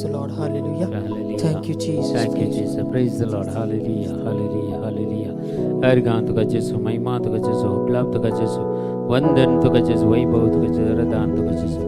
Praise the Lord. Hallelujah. Hallelujah. Thank you, Jesus. Thank you, Jesus. Praise the Lord. Hallelujah. Hallelujah. Hallelujah. अर्घां तुका जेसू, महिमा तुका जेसू, गुलाब तुका जेसू, वंदन तुका जेसू, वैभव तुका जेसू, रदान तुका जेसू,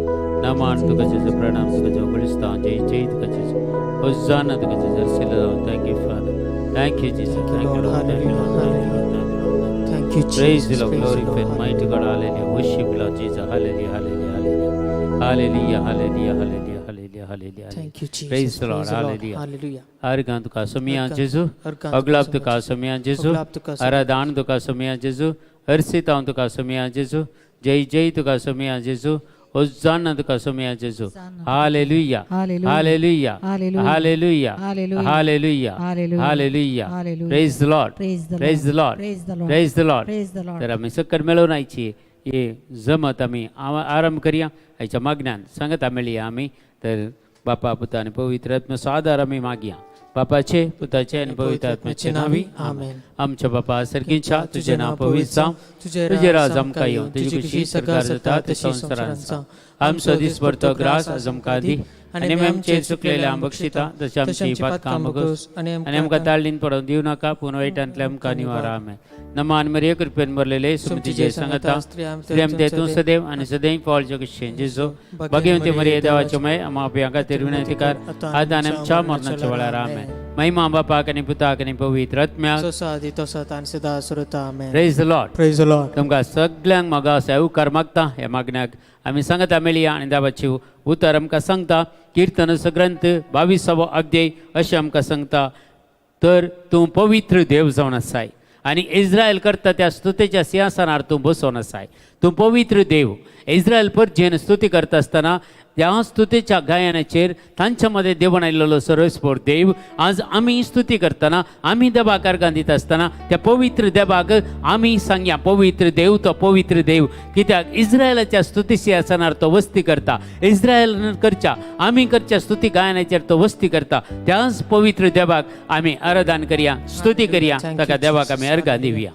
नमान तुका जेसू, प्रणाम तुका जेसू, गुलिस्तान जय जय तुका जेसू, होजाना तुका जेसू, रसिला. Thank you, Father. Thank you, Jesus. Thank you, Thank you, Lord. Lord. Thank you, Lord. Thank you, Lord. Thank you, Lord. Thank you, Jesus. Praise the Lord, Praise the glorify Lord. Mighty God, hallelujah. Worship Lord Jesus, hallelujah, hallelujah, hallelujah, hallelujah, hallelujah, hallelujah, hallelujah, hallelujah. Thank you, Jesus. Praise the Lord, Praise the Lord. hallelujah. Hallelujah. अर्घां तुका सोमया जेजू, अर्घां अगलाब तुका तुका सोमया जेजू, अगलाब तुका सोमया आराधान तुका सोमया जेजू, हर्षितांव तुका सोमया जेजू, जय जय तुका सोमया जेजू, होजाना तुका सोमया जेजू. Hallelujah, Hallelujah. Hallelujah, Hallelujah. Hallelujah, Hallelujah. Hallelujah, Hallelujah. Hallelujah. Hallelujah. Praise the Lord. Praise the Praise the Lord. Praise the Lord. Praise the Lord. Praise the Lord. तर आमी सक्कर मेळोवन आयची ही जमत आमी आरंभ करया. आयच्या मागण्यान सांगता मेळया आमी. तर बापा, पुता आनी पवित्र आत्म्याचो आदार आमी मागया. बापाचे, पुताचे आनी पवित्र आत्म्याचे नावी, आमेन. आमच्या बापा सर्गीच्या, तुजें नांव पवित्र जावं, तुजें राज आमकां येवं, तुजी खुशी सरकार जाता तशी संवसारांत जावं. आमचो दिसभरतो ग्रास आज आमकां दी आनी आमी आमचे चुकलेले आम बक्षिता तशें आमची पातकां बगस आनी आमकां ताळडीन पडोवन दिवं नाका, पूण वायटांतले आमकां निवारा. आमेन. नमान मरिये, कृपेन भरलेले, सुमतीचे सांगता. स्त्रियां तूं सदैव आनी सदैव पावल जगशें जेजो भगवंती मरिये, देवाचे मय, आमा आपल्या खातीर विनंती कर, आतां आनी आमच्या मरणाच्या वेळार. आमेन. महिमा बापाक आनी पुताक आनी पवित्र आत्म्याक. जसो आदी तसो आतां आनी सदां सुरता. आमेन. Praise the Lord. Praise the Lord. तुमकां सगल्यांक म्हाका येवकार मागता. ह्या मागण्याक आमी सांगता मेळया आनी देवाची उतर आमकां सांगता, किर्तन ग्रंथ 22वो अध्याय अशें आमकां सांगता, तर तूं पवित्र देव जावन आसाय आनी इस्रायल करता त्या स्तुतीच्या सिंहासनार तूं बसोवन आसाय. तूं पवित्र देव. इस्रायल परजेन स्तुती करता आसतना त्या स्तुतीच्या गायनाचेर तांच्या मदें देवान आयिल्लो सर्वेस्पोर देव. आज आमी स्तुती करतना, आमी देवाक अर्गां दिता आसतना त्या पवित्र देवाक आमी सांगया, पवित्र देव तो पवित्र देव, कित्याक इस्रायलाच्या स्तुती सिंहासनार तो वस्ती करता. इस्रायल करच्या, आमी करच्या स्तुती गायनाचेर तो वस्ती करता. त्याच पवित्र देवाक आमी आराधन करया, स्तुती करया. Thank you, ताका देवाक Jesus. आमी अर्गां दिवया.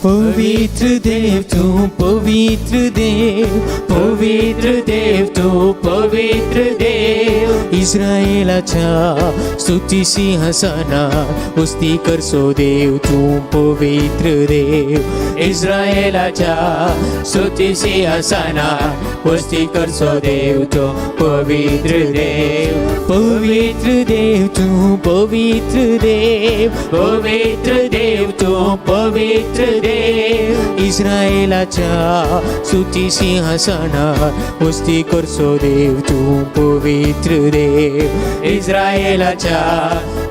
पवित्र देव तू, पवित्र देव, पवित्र देव तू, पवित्र देव. इस्रायलाच्या स्तुती सिंहासनात वस्ती करसो देव तू, पवित्र देव. इस्रायलाच्या स्तुती सिंहासनात वस्ती करसो देव तू, पवित्र देव. पवित्र देव तू, पवित्र देव, पवित्र देव तू, पवित्र देव. इस्रायलाच्या स्तुती सिंहासनात वस्ती करसो देव तू, पवित्र देव. इस्रायलाच्या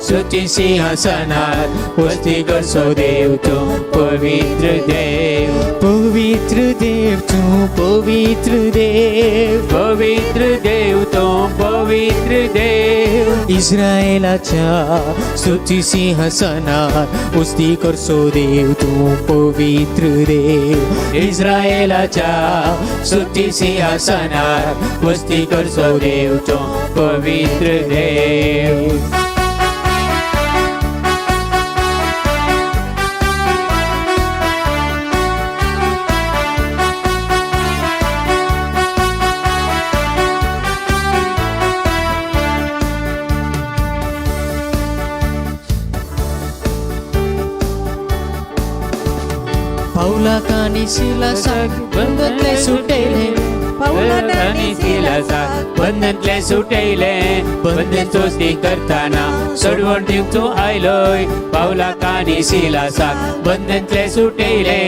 स्तुती सिंहासनात वस्ती करसो देव तू, पवित्र देव. पवित्र देव तू, पवित्र देव, पवित्र देव तो पवित्र देव. इस्रायलाच्या स्तुती सिंहासनात वस्ती करसो देव तू, पवित्र देव. इस्रायलाच्या स्तुती सिंहासनार वस्ती करसो देव तो पवित्र देव. पावलाक आनी शिलासाक बंधनले सुटयले. आणि सिलासाक बंधनतले सुटयले, बंधन स्तुती करताना सोडवण दिवंक तूं आयलोय. पावलाक आनी सिलासाक बंधनतले सुटयले,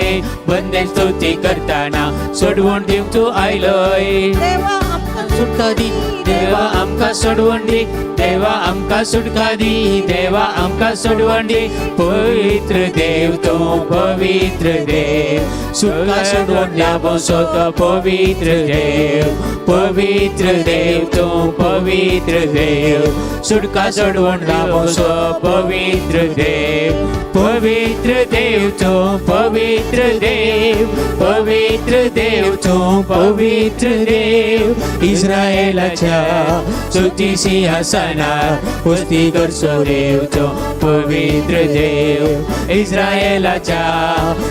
बंधन स्तुती करताना सोडवण दिवंक तूं आयलोय. देवा आमकां सुटका दी. देवा आमकां सोडवण दी, देवा आमकां सुटका दी, देवा आमकां सोडवण दी. पवित्र देव तूं, पवित्र देव. सुटका सोडवण लाभोसो तो पवित्र देव, पवित्र देव तूं पवित्र देव, सुटका सोडवण लाभोसो पवित्र देव, पवित्र देव तूं पवित्र देव, पवित्र देव तूं पवित्र देव, इस्रायलाच्या स्तुती सिंहासनार वस्ती करचो देव तूं पवित्र देव, इस्रायलाच्या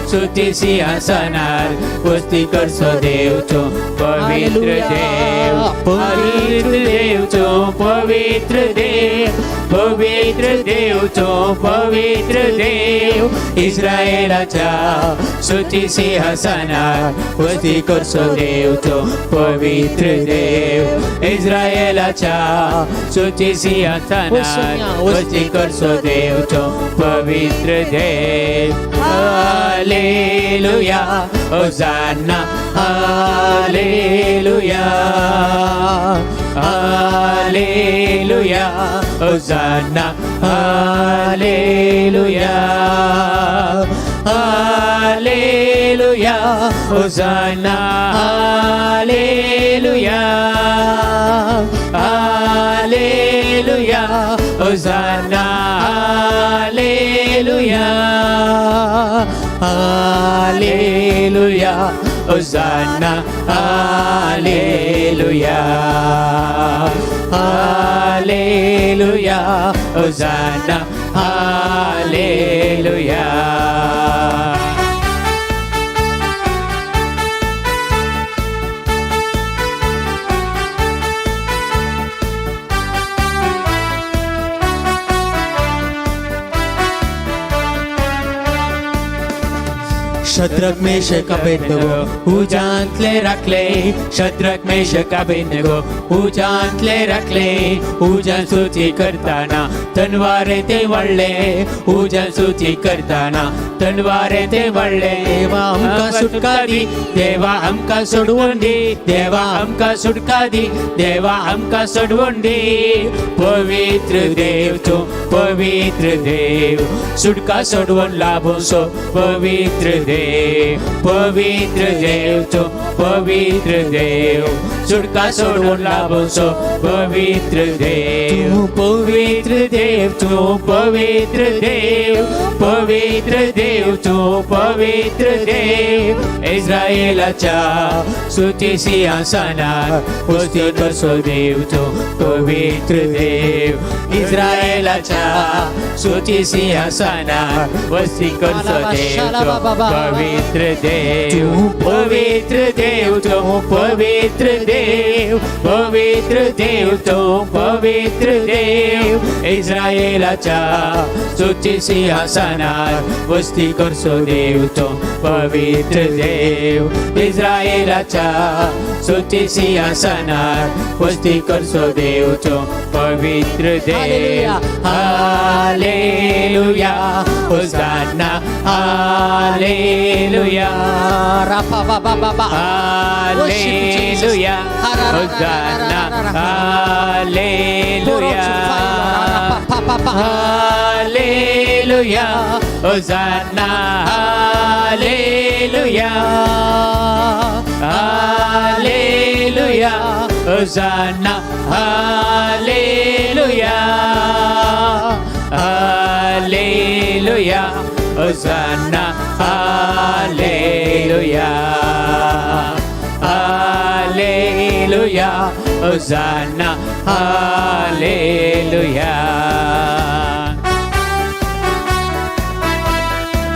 स्तुती सिंहासनार वस्ती करचो देव तूं पवित्र देव, पवित्र देव तूं पवित्र देव, पवित्र देव तूं पवित्र देव, इस्रायलाच्या स्तुती सिंहासनार वस्ती करचो देव तूं पवित्र देव, इस्रायलाच्या स्तुती सिंहासनार वस्ती करचो देव तूं पवित्र देव. Hallelujah, hosanna, hallelujah, hallelujah, hosanna, hallelujah, hallelujah, hosanna, hallelujah, hallelujah, hosanna, hallelujah, hallelujah, hosanna, hallelujah, hallelujah, hosanna, hallelujah. Shadrach Meshach Abednego उजांतले राखले, शद्रक मेशक अबेदनगो उजांतले राखले, उजान स्तुती करताना तनवारे ते वळले, उजान स्तुती करताना तनवारे ते वळले. देवा आमकां सुटका दी, देवा आमकां सोडवून दी, देवा आमकां सुटका दी, देवा आमकां सोडवून दी. पवित्र देव तूं पवित्र देव, सुटका सोडवून लाभोसो पवित्र देव, पवित्र देव तूं पवित्र देव, सुटका सोडवून लाभोसो पवित्र देव, पवित्र देव तूं पवित्र देव, पवित्र देव तूं पवित्र देव, इस्रायलाच्या स्तुती सिंहासनार वस्ती करचो देव तूं पवित्र देव, इस्रायलाच्या स्तुती सिंहासनार वस्ती करचो देव तूं पवित्र देव, पवित्र देव तूं पवित्र देव, पवित्र देव तूं पवित्र देव, इस्रायलाच्या स्तुती सिंहासनार वस्ती करचो देव तूं पवित्र देव, इस्रायलाच्या स्तुती सिंहासनार वस्ती करचो देव तूं पवित्र देव. Hallelujah, hosanna, hallelujah, Rafa ba ba ba ba. Hallelujah, hosanna, hallelujah, hallelujah, hosanna, hallelujah, hallelujah, hosanna, hallelujah, hallelujah, hosanna, hallelujah, hallelujah, hosanna, hallelujah.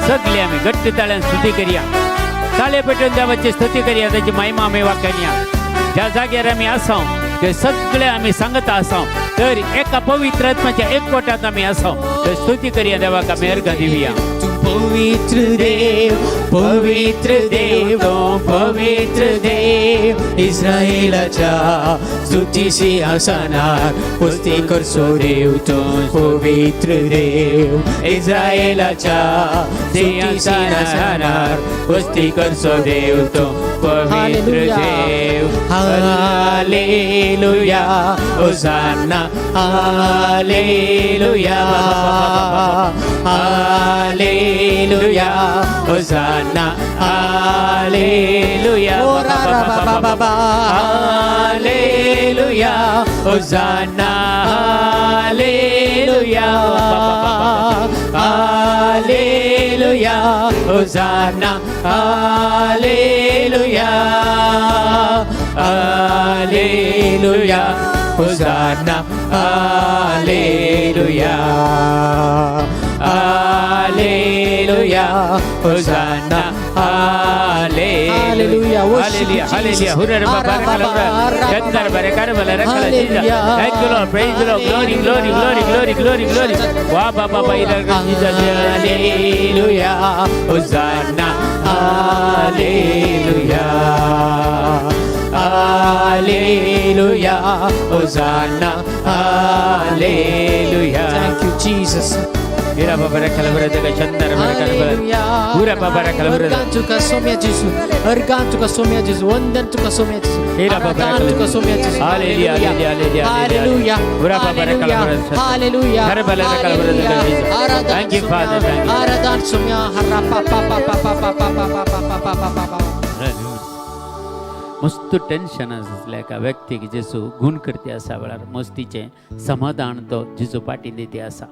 सगळे आम्ही घट्ट ताळ्यान स्तुती करूया, ताळे पेटून देवाची स्तुती करूया, त्याची महिमा आमी वाखाणया. ज्या जाग्यार आमी आसाव ते सगळे आमी सांगत आसाव, तर एका पवित्र आत्माच्या एकवटात आमी आसाव, तर स्तुती करूया देवाक, आमी अर्घां दिवया. तूं पवित्र देव, पवित्र देव, पवित्र देव, इस्रायलाच्या स्तुती सिंहासनार वस्ती करचो देव तूं पवित्र देव, इस्रायलाच्या स्तुती सिंहासनार वस्ती करचो देव तूं पवित्र देव. Hallelujah, hosanna, hallelujah, hallelujah, Hallelujah, hosanna, hallelujah. Oh, ra ra ba ba ba ba. Hallelujah, hosanna, hallelujah. Hallelujah, hosanna, hallelujah. Hallelujah, hosanna, hallelujah. Hallelujah, hosanna, hallelujah. Hallelujah. Worship you, Hallelujah, hallelujah. Jesus. Hurrah, Baba, Chandar, Barakar, Barakar, Jesus. Thank you, Lord. Praise the Lord. Glory, glory, glory, glory, glory, glory. Wa ba ba ba ira Jesus. Hallelujah, hosanna, hallelujah. Hallelujah, hosanna, hallelujah. Thank you, Jesus. Ira ba barakar, barakar, Chandar, Barakar, Hallelujah. Hurrah, ba barakar, barakar. Argan tuka somya Jesu. Argan tuka somya Jesu. Vandan tuka somya Jesu. Hira ba Argan barakar. tuka somya Jesu. Hallelujah, hallelujah, hallelujah, Hallelujah. Hurrah, ba barakar, barakar. Hallelujah. Hara ba barakar, barakar, Jesus. Aradan Thank you, somya. Father. Thank you. Aradan somya. Hara pa pa pa pa pa pa pa pa pa pa pa pa pa pa. मस्त tension आसलें एका व्यक्तीक जेजू गुण करती आसा वेळार मस्तीचें समाधान तो जेजू पाटी दिती आसा.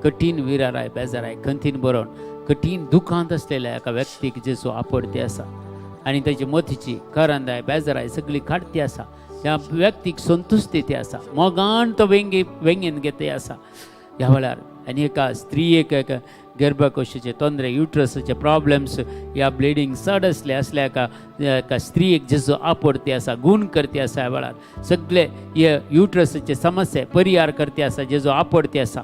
कठीण विराराय बेजाराय खंतीन बरोवन कठीण दुखांत आसलेल्या एका व्यक्तीक जेजू आपडती आसा आनी ताची मतीची करंदाय बेजाराय सगळी काडती आसा. त्या व्यक्तीक संतुश्ट दिती आसा, मोगान तो वेंगे वेंगेन घेते आसा. ह्या वेळार आनी एका स्त्रियेक एका गर्भकोशाचे तोंदरे युट्रसाचे प्रॉब्लेम्स या ब्लिडींग चड आसले असल्या एका एका स्त्रियेक जेजो आपडती आसा, गुण करती आसा. ह्या वेळार सगळे हे युट्रसाचे समस्या परिहार करती आसा, जेजो आपडती आसा.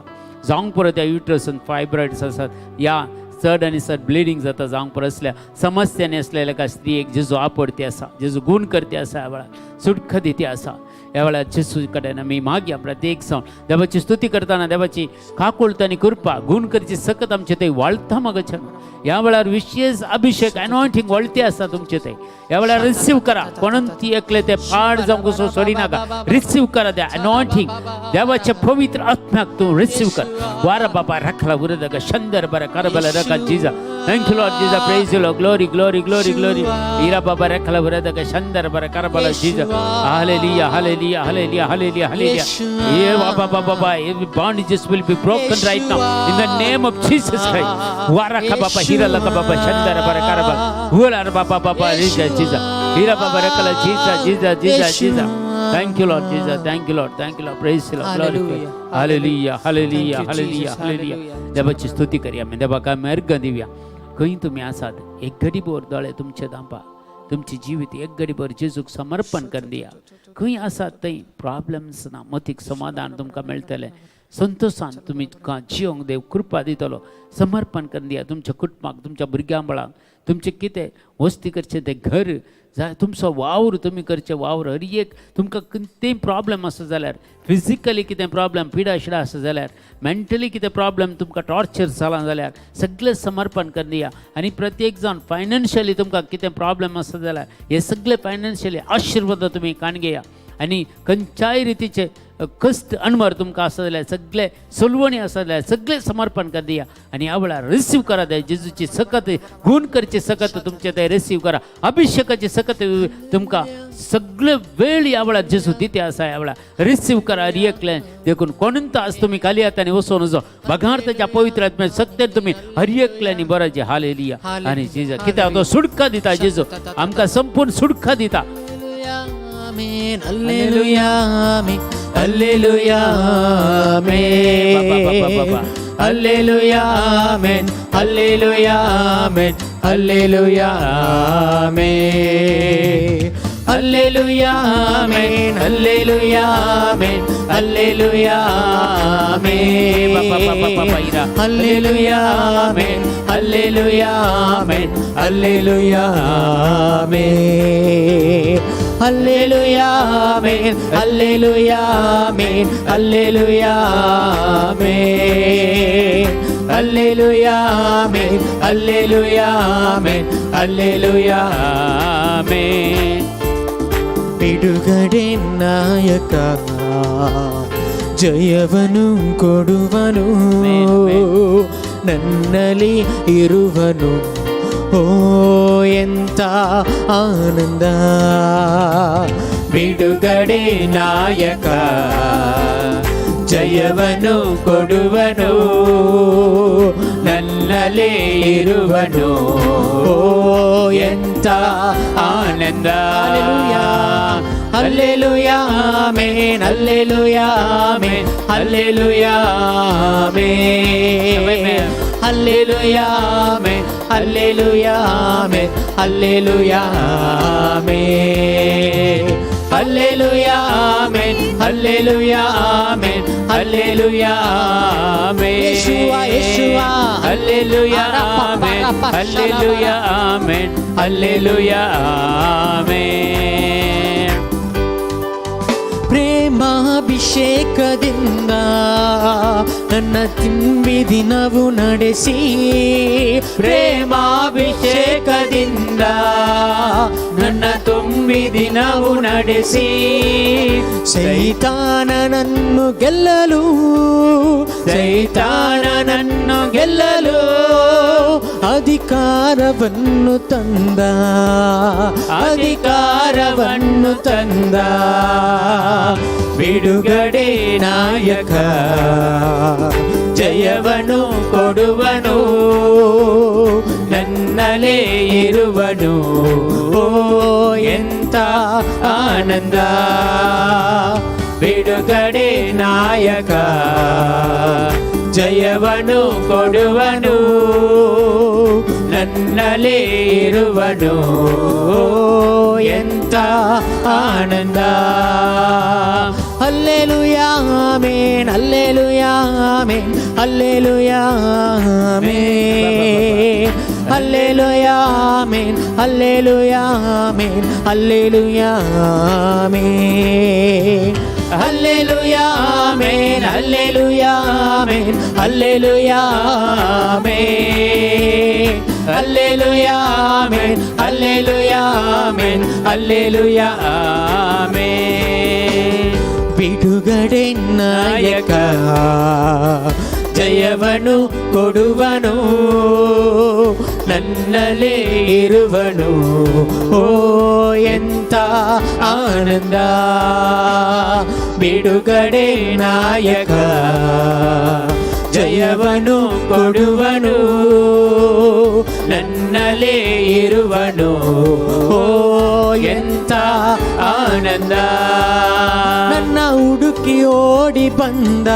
जावंक पुरो त्या युट्रसान फायब्रॉइड्स आसात या चड आनी चड ब्लिडींग जाता जावंक पुरो असल्या समस्यांनी आसलेल्या एका स्त्रियेक जेजो आपडती आसा, जेजो गुण करती आसा. ह्या वेळार सुटका दिती आसा. ह्या वेळार जेजू कडेन आमी मागया प्रत्येक जावन देवाची स्तुती करतना देवाची काकुळट आनी कृपा गुण करची सकत आमचे थंय वाळता मागच्या. ह्या वेळार विशेष अभिषेक अनॉयंटींग वळती आसा तुमचे थंय. ह्या वेळार रिसीव करा. कोणून ती एकले ते पाड जावंक कसो सोडिनाका. रिसीव करा त्या अनॉयंटींग देवाच्या पवित्र आत्म्याक तूं रिसीव कर. वारा बाबा राखला उरदगा शंदर बरा Karbala रका Jija. Thank you Lord Jesus. Praise you Lord. Glory, glory, glory, glory. Ira Baba rakhala uradaga shandar bara karabala Jesus. Hallelujah, hallelujah, hallelujah, hallelujah, hallelujah. Yeah, Baba, Baba, Baba. Every bondages will be broken right now in the name of Jesus Christ. Waraka Baba, Hira laka Baba, Shandar bara karabala. Hura Baba, Baba, Jesus, Jesus. Hira Baba rakhala Jesus, Jesus, Jesus, Jesus. Thank you, Lord Jesus. Thank you, Lord. Thank you, Lord. Praise the Lord. Glory. Hallelujah. Hallelujah, hallelujah, Thank you, hallelujah, Jesus. hallelujah. Hallelujah. देवाची स्तुती करया आमी. देवाक आमी अर्घ दिवया. खंय तुमी आसात एक घडीभर दोळे तुमचे दांपा, तुमचे जिवीत एक घडीभर जेजूक समर्पण कर दिया. खंय आसात थंय प्रॉब्लम्स ना, मतीक समाधान तुमकां मेळटलें. संतोशान तुमी जिवंक देव कृपा दितलो. समर्पण कर दिया तुमच्या कुटुंबाक, तुमच्या भुरग्यां बाळांक, तुमचें कितें वस्ती करचें तें घर जाय, तुमचो वावर तुमी करचें वावर. हर एक तुमकां कितेंय प्रॉब्लम आसा जाल्यार, फिजिकली कितें प्रॉब्लम पिडा शिडा आसा जाल्यार, मेंटली कितें प्रॉब्लम तुमकां टॉर्चर जालां जाल्यार सगळें समर्पण कर दिया. आनी प्रत्येक जाण फायनान्शियली तुमकां कितें प्रॉब्लम आसा जाल्यार हे सगळे फायनान्शियली आशिर्वाद तुमी काण घेया. आनी खंयच्याय रितीचे कश्ट अणमर तुमकां आसा जाल्यार सगळे सोलवणी आसा जाल्यार सगळें समर्पण कर दिया. आनी ह्या वेळार रिसीव करा ते जेजूची सकत गुण करची सकत तुमचे ते रिसीव करा. अभिषेकाची सकत तुमकां सगळे वेळ ह्या वेळार जेजू दिते आसा. ह्या वेळार रिसीव करा रियकलें देखून कोणून आज तुमी खाली हातांनी वचोन वचो बघार ताच्या पवित्र आत्म्या सत्तेन तुमी हर एकल्यानी बराचे. हालेलुया. आनी जेजू कित्याक तो सुटका दिता. जेजू आमकां संपूर्ण सुटका दिता. Amen. Hallelujah. Amen. Hallelujah. Amen. Hallelujah. Amen. Hallelujah. Amen. Hallelujah. Amen. Hallelujah. Amen. Hallelujah. Amen. Hallelujah. Amen. Hallelujah. Amen. Hallelujah. Amen. Hallelujah. Amen. Hallelujah. Amen. Hallelujah. Amen. Hallelujah. Amen. Hallelujah. Amen. Hallelujah. Amen. Hallelujah. Amen. ಬಿಡುಗಡೆ ನಾಯಕ ಜಯವನು ಕೊಡುವನು. Amen, amen. ನನ್ನಲ್ಲಿ ಇರುವನು. ಓ ಎಂತ ಆನಂದ. ಬಿಡುಗಡೆ ನಾಯಕ ಜಯವನು ಕೊಡುವನು, ನನ್ನಲ್ಲೇ ಇರುವನು. ಓ ಎಂತ ಆನಂದ. Hallelujah, amen, hallelujah, amen, hallelujah, amen, hallelujah, amen, hallelujah, amen, hallelujah, amen, hallelujah, amen, hallelujah, amen, hallelujah, amen. Yeshua, Yeshua. Hallelujah, amen, hallelujah, amen, hallelujah, amen. ಪ್ರೇಮಾಭಿಷೇಕದಿಂದ ನನ್ನ ತುಂಬಿ ದಿನವು ನಡೆಸಿ, ಪ್ರೇಮಾಭಿಷೇಕದಿಂದ ನನ್ನ ತುಂಬಿ ದಿನವು ನಡೆಸಿ, ಸೈತಾನನನ್ನು ಗೆಲ್ಲಲು, ಸೈತಾನನನ್ನು ಗೆಲ್ಲಲು ಅಧಿಕಾರವನ್ನು ತಂದ, ಅಧಿಕಾರವನ್ನು ತಂದ. ಬಿಡುಗಡೆ ನಾಯಕ ಜಯವನು ಕೊಡುವನು, ನನ್ನಲೇ ಇರುವನು. ಓ ಎಂತ ಆನಂದ. ಬಿಡುಗಡೆ ನಾಯಕ ಜಯವನು ಕೊಡುವನು, ನನ್ನಲೇ ಇರುವನು. ಓ ಎಂತ ಆನಂದ. Hallelujah, amen, hallelujah, amen, hallelujah, amen, hallelujah, amen, hallelujah, amen, hallelujah, amen, hallelujah, amen, hallelujah, amen, hallelujah, amen, hallelujah, amen, hallelujah, amen, hallelujah, amen. ಬಿಡುಗಡೆ ನಾಯಕ ಜಯವನು ಕೊಡುವನು, ನನ್ನಲ್ಲೇ ಇರುವನು. ಓ ಎಂತ ಆನಂದ. ಬಿಡುಗಡೆ ನಾಯಕ ಜಯವನು ಕೊಡುವನು, ನನ್ನಲ್ಲೇ ಇರುವನು. ಓ ಎಂತ ಆನಂದ. ನನ್ನ ಹುಡುಕಿ ಓಡಿ ಬಂದ,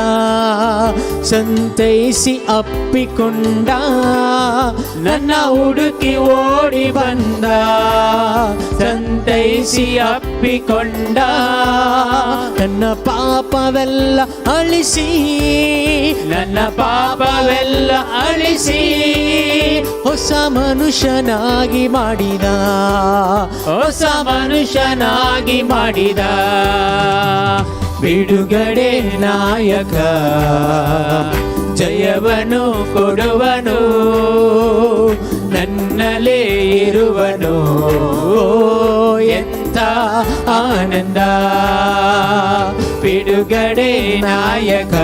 ಸಂತೈಸಿ ಅಪ್ಪಿಕೊಂಡ. ನನ್ನ ಹುಡುಕಿ ಓಡಿ ಬಂದ, ಸಂತೈಸಿ ಅಪ್ಪಿಕೊಂಡ. ನನ್ನ ಪಾಪವೆಲ್ಲ ಅಳಿಸಿ, ನನ್ನ ಪಾಪವೆಲ್ಲ ಅಳಿಸಿ, ಹೊಸ ಮನುಷ್ಯನಾಗಿ ಮಾಡಿದ. ಹೊಸ ಮನುಷ್ಯನಾಗಿ ಮಾಡಿದ. ಬಿಡುಗಡೆ ನಾಯಕ ಜಯವನು ಕೊಡುವನು, ನನ್ನಲ್ಲೇ ಇರುವನು. ಎಂತ ಆನಂದ. ಬಿಡುಗಡೆ ನಾಯಕ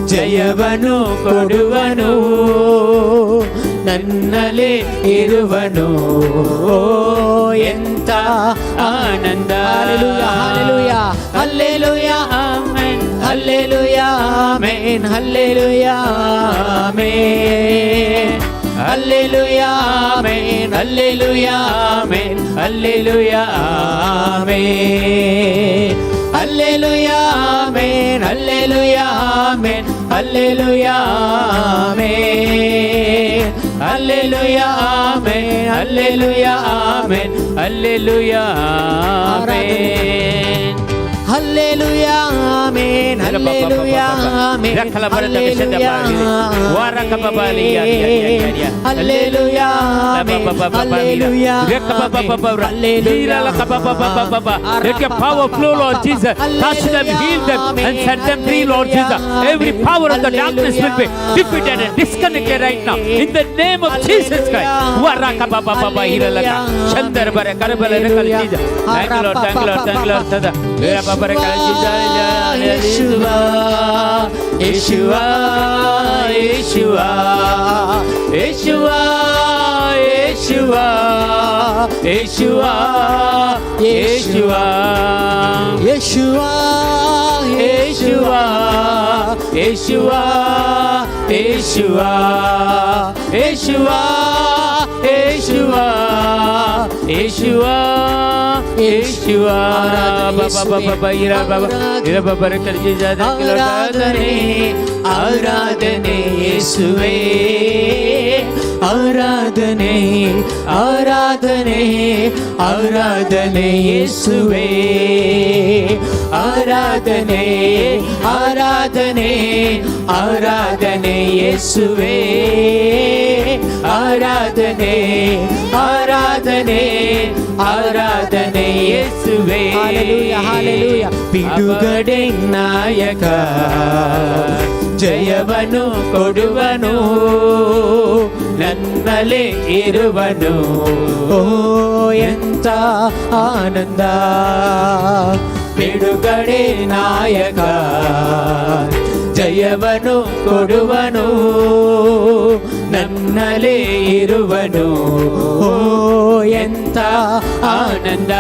ಜಯವನು ಕೊಡುವನು, ನನ್ನಲ್ಲೇ ಇರುವನು. ಎಂತ ಆನಂದ. Hallelujah, hallelujah. Hallelujah, amen, hallelujah, amen, hallelujah, amen, hallelujah, amen, hallelujah, amen, hallelujah, amen, hallelujah, amen, hallelujah, amen, hallelujah, amen, hallelujah, amen, hallelujah, amen, hallelujah, amen. Hallelujah, amen, hallelujah, amen, hallelujah, hallelujah, amen, hallelujah, hallelujah. Let your power flow, Lord Jesus. Touch them, heal them, and set them free, Lord Jesus. Every power of the darkness will be defeated and disconnected right now. In the name of Jesus Christ. Thank you, Lord. Thank you, Lord. Thank you, Lord. Yeshua Yeshua Yeshua Yeshua Yeshua Yeshua Yeshua Yeshua Yeshua Yeshua Yeshua Yeshua Yeshua Yeshua Yeshua. बाबा बाबा इरा बाबा इरा बाबा रे कर जी जादा ಆರಾಧನೆ ಆರಾಧನೆ ಯೇಸುವೇ ಆರಾಧನೆ ಆರಾಧನೆ ಆರಾಧನೆ ಯೇಸುವೇ ಆರಾಧನೆ ಆರಾಧನೆ ಆರಾಧನೆ ಯೇಸುವೇ ಆರಾಧನೆ ಆರಾಧನೆ ಆರಾಧನೆ ಯೇಸುವೇ. Hallelujah, hallelujah. ಬಿಡುಗಡೆ ನಾಯಕ ಜಯವನು ಕೊಡುವನು, ನನ್ನಲ್ಲೇ ಇರುವನು. ಓ ಎಂತ ಆನಂದ, ಬಿಡುಗಡೆ ನಾಯಕ ಜಯವನು ಕೊಡುವನು, ನನ್ನಲ್ಲೇ ಇರುವನು. ಓ ಎಂತ ಆನಂದ.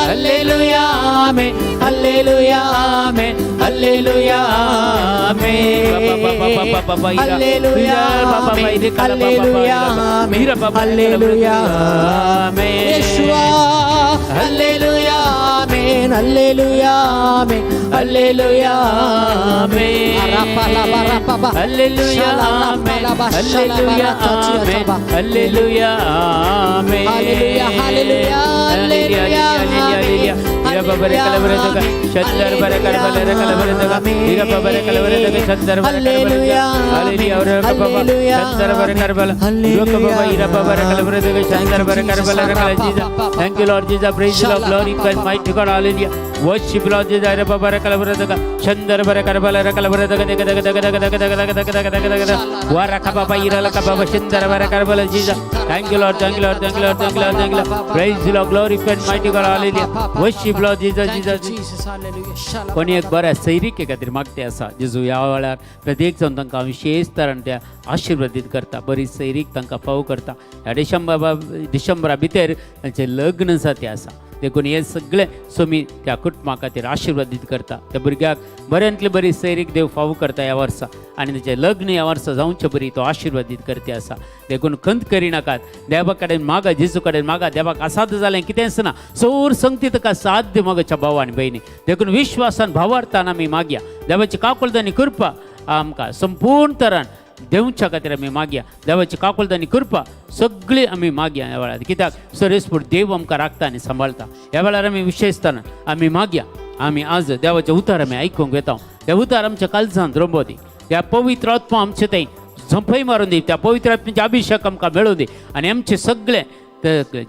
Hallelujah, amen, hallelujah, amen, hallelujah, amen. Hallelujah, amen, hallelujah, amen, hallelujah, amen. Yeshua, hallelujah, amen, hallelujah, amen, hallelujah, amen. Hallelujah, amen. Hallelujah, amen. Hallelujah, amen. Hallelujah, hallelujah, hallelujah, hallelujah. Thank you, Lord Jesus. Praise the Lord, glory, and mighty God. Hallelujah. Worship Lord Jesus. Jesus. Thank you, Lord. Thank you, Lord. Thank you, Lord. Thank you, Lord. Thank you, Lord. Praise the Lord, glory, and mighty God. Hallelujah. Worship Lord Jesus. Thank you, Jesus. Jesus. Hallelujah. Shalom. कोणी एक बऱ्या सैरिके खातीर मागते आसा जेजू ह्या वेळार प्रत्येक जावन तांकां विशेश तरान ते आशिर्वादीत करता, बरी सैरीक तांकां फावो करता. ह्या डिसेंबरा भितर तांचें लग्न जाते आसा, देखून हें सगळें सोमी त्या कुटुंबा खातीर आशिर्वादीत करता. त्या भुरग्याक बऱ्यांतली बरी सैरीक देव फावो करता ह्या वर्सा आनी ताचें लग्न ह्या वर्सा जावचें बरी तो आशिर्वादीत करते आसा. देखून खंत करिनाकात, देवा कडेन मागा, जेजू कडेन मागा. देवाक असाध्य जालें कितेंच ना, सोर संगती ताका साध्य मगच्या भाव आनी भयणी. देखून विश्वासान भावार्थान आमी मागया, देवाची काकुळट आनी कृपा आमकां संपूर्ण तरान देवच्या खातीर आमी मागया. देवाची काकुळट आनी कृपा सगळी आमी मागया ह्या वेळार, कित्याक सरेसपूर देव आमकां राखता आनी सांबाळटा. ह्या वेळार आमी विशेशतान आमी मागया. आमी आज देवाचें उतर आमी आयकूंक वेता, त्या उतर आमच्या कालजांत रोंबो दी, त्या पवित्र आत्मा आमचे थंय झंपय मारून दी, त्या पवित्र आत्म्याचे अभिषेक आमकां मेळूं दी आनी आमचें सगळें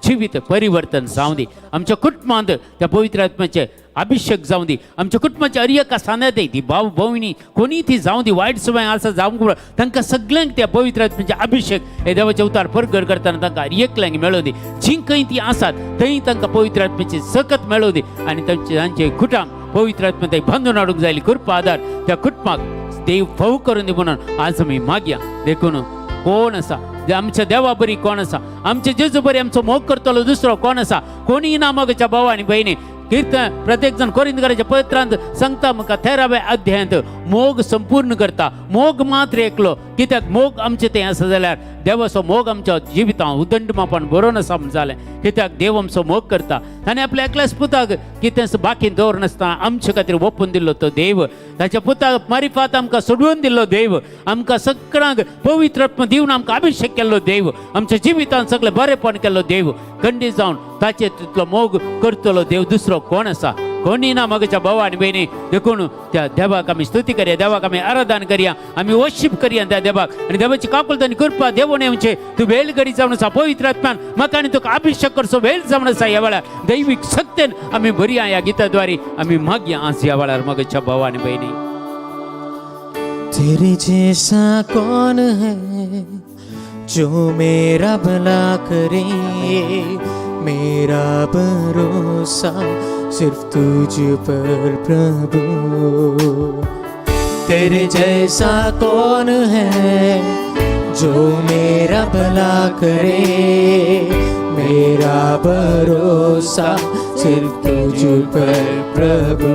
जिवीत परिवर्तन जावं दी. आमच्या कुटुंबांत त्या पवित्र आत्म्याचे अभिषेक जावं दी. आमच्या कुटुंबाच्या हर एका सांद्यात ती भाव भयणी कोणी ती जावं दी, वायट सवय आसा जावंक तांकां सगळ्यांक त्या पवित्र आत्म्याचे अभिषेक हे देवाचे उतार परगट करतना तांकां हर एकल्यांक मेळूं दी. जी खंय ती आसात थंय तांकां पवित्र आत्म्याची सकत मेळूं दी आनी तांचे तांचे कुटुंब पवित्र आत्म्या थंय बांदून हाडूंक जाय कृपा आदार त्या कुटुंबाक देव फाव करून दी म्हणून आज आमी मागया. देखून कोण आसा आमच्या देवा बरी, कोण आसा आमच्या जेजू बरी आमचो मोग करतलो दुसरो कोण आसा? कोणी ना मगच्या भाव आनी भयणी. कीर्तन प्रत्येक जण कोरिंदकाराच्या पत्रांत सांगता म्हाका 13व्या अध्यायांत मोग संपूर्ण करता, मोग मात्र एकलो. कित्याक मोग आमचें तें आसा जाल्यार देवाचो मोग आमच्या जिवितांत उदंड मापान बरोवन आसा म्हण जालें. कित्याक देव आमचो मोग करता आनी आपल्या एकल्याच पुताक कितेंच बाकी दवरनासतना आमचे खातीर ओपून दिल्लो तो देव, ताच्या पुताक मारिफात आमकां सोडून दिल्लो देव, आमकां सगळ्यांक पवित्र आत्मा दिवन आमकां अभिषेक केल्लो देव, आमच्या जिवितांत सगळें बरेपण केल्लो देव, खंडीत जावन ताचे तितलो मोग करतलो देव दुसरो कोण आसा? कोणी ना मगच्या भाव आनी भयणी. देखून त्या देवाक आमी स्तुती करया, देवाक आमी आराधन करया, आमी वर्शीप करया त्या देवाक आनी देवाची काकुळट आनी कृपा देवून येवचे. तूं वेळ घडी जावन आसा पवित्र आत्म्यान म्हाका आनी तुका अभिषेक करचो वेळ जावन आसा. ह्या वेळार दैवीक शक्तेन आमी भरया ह्या गिताद्वारे आमी मागया आज ह्या वेळार मगच्या भाव आनी भयणी. तेरे जैसा कौन है जो मेरा भला करे, मेरा भरोसा सिर्फ तुझ पर प्रभु। तेरे जैसा कौन है जो मेरा भला करे, मेरा भरोसा सिर्फ तुझ पर प्रभु।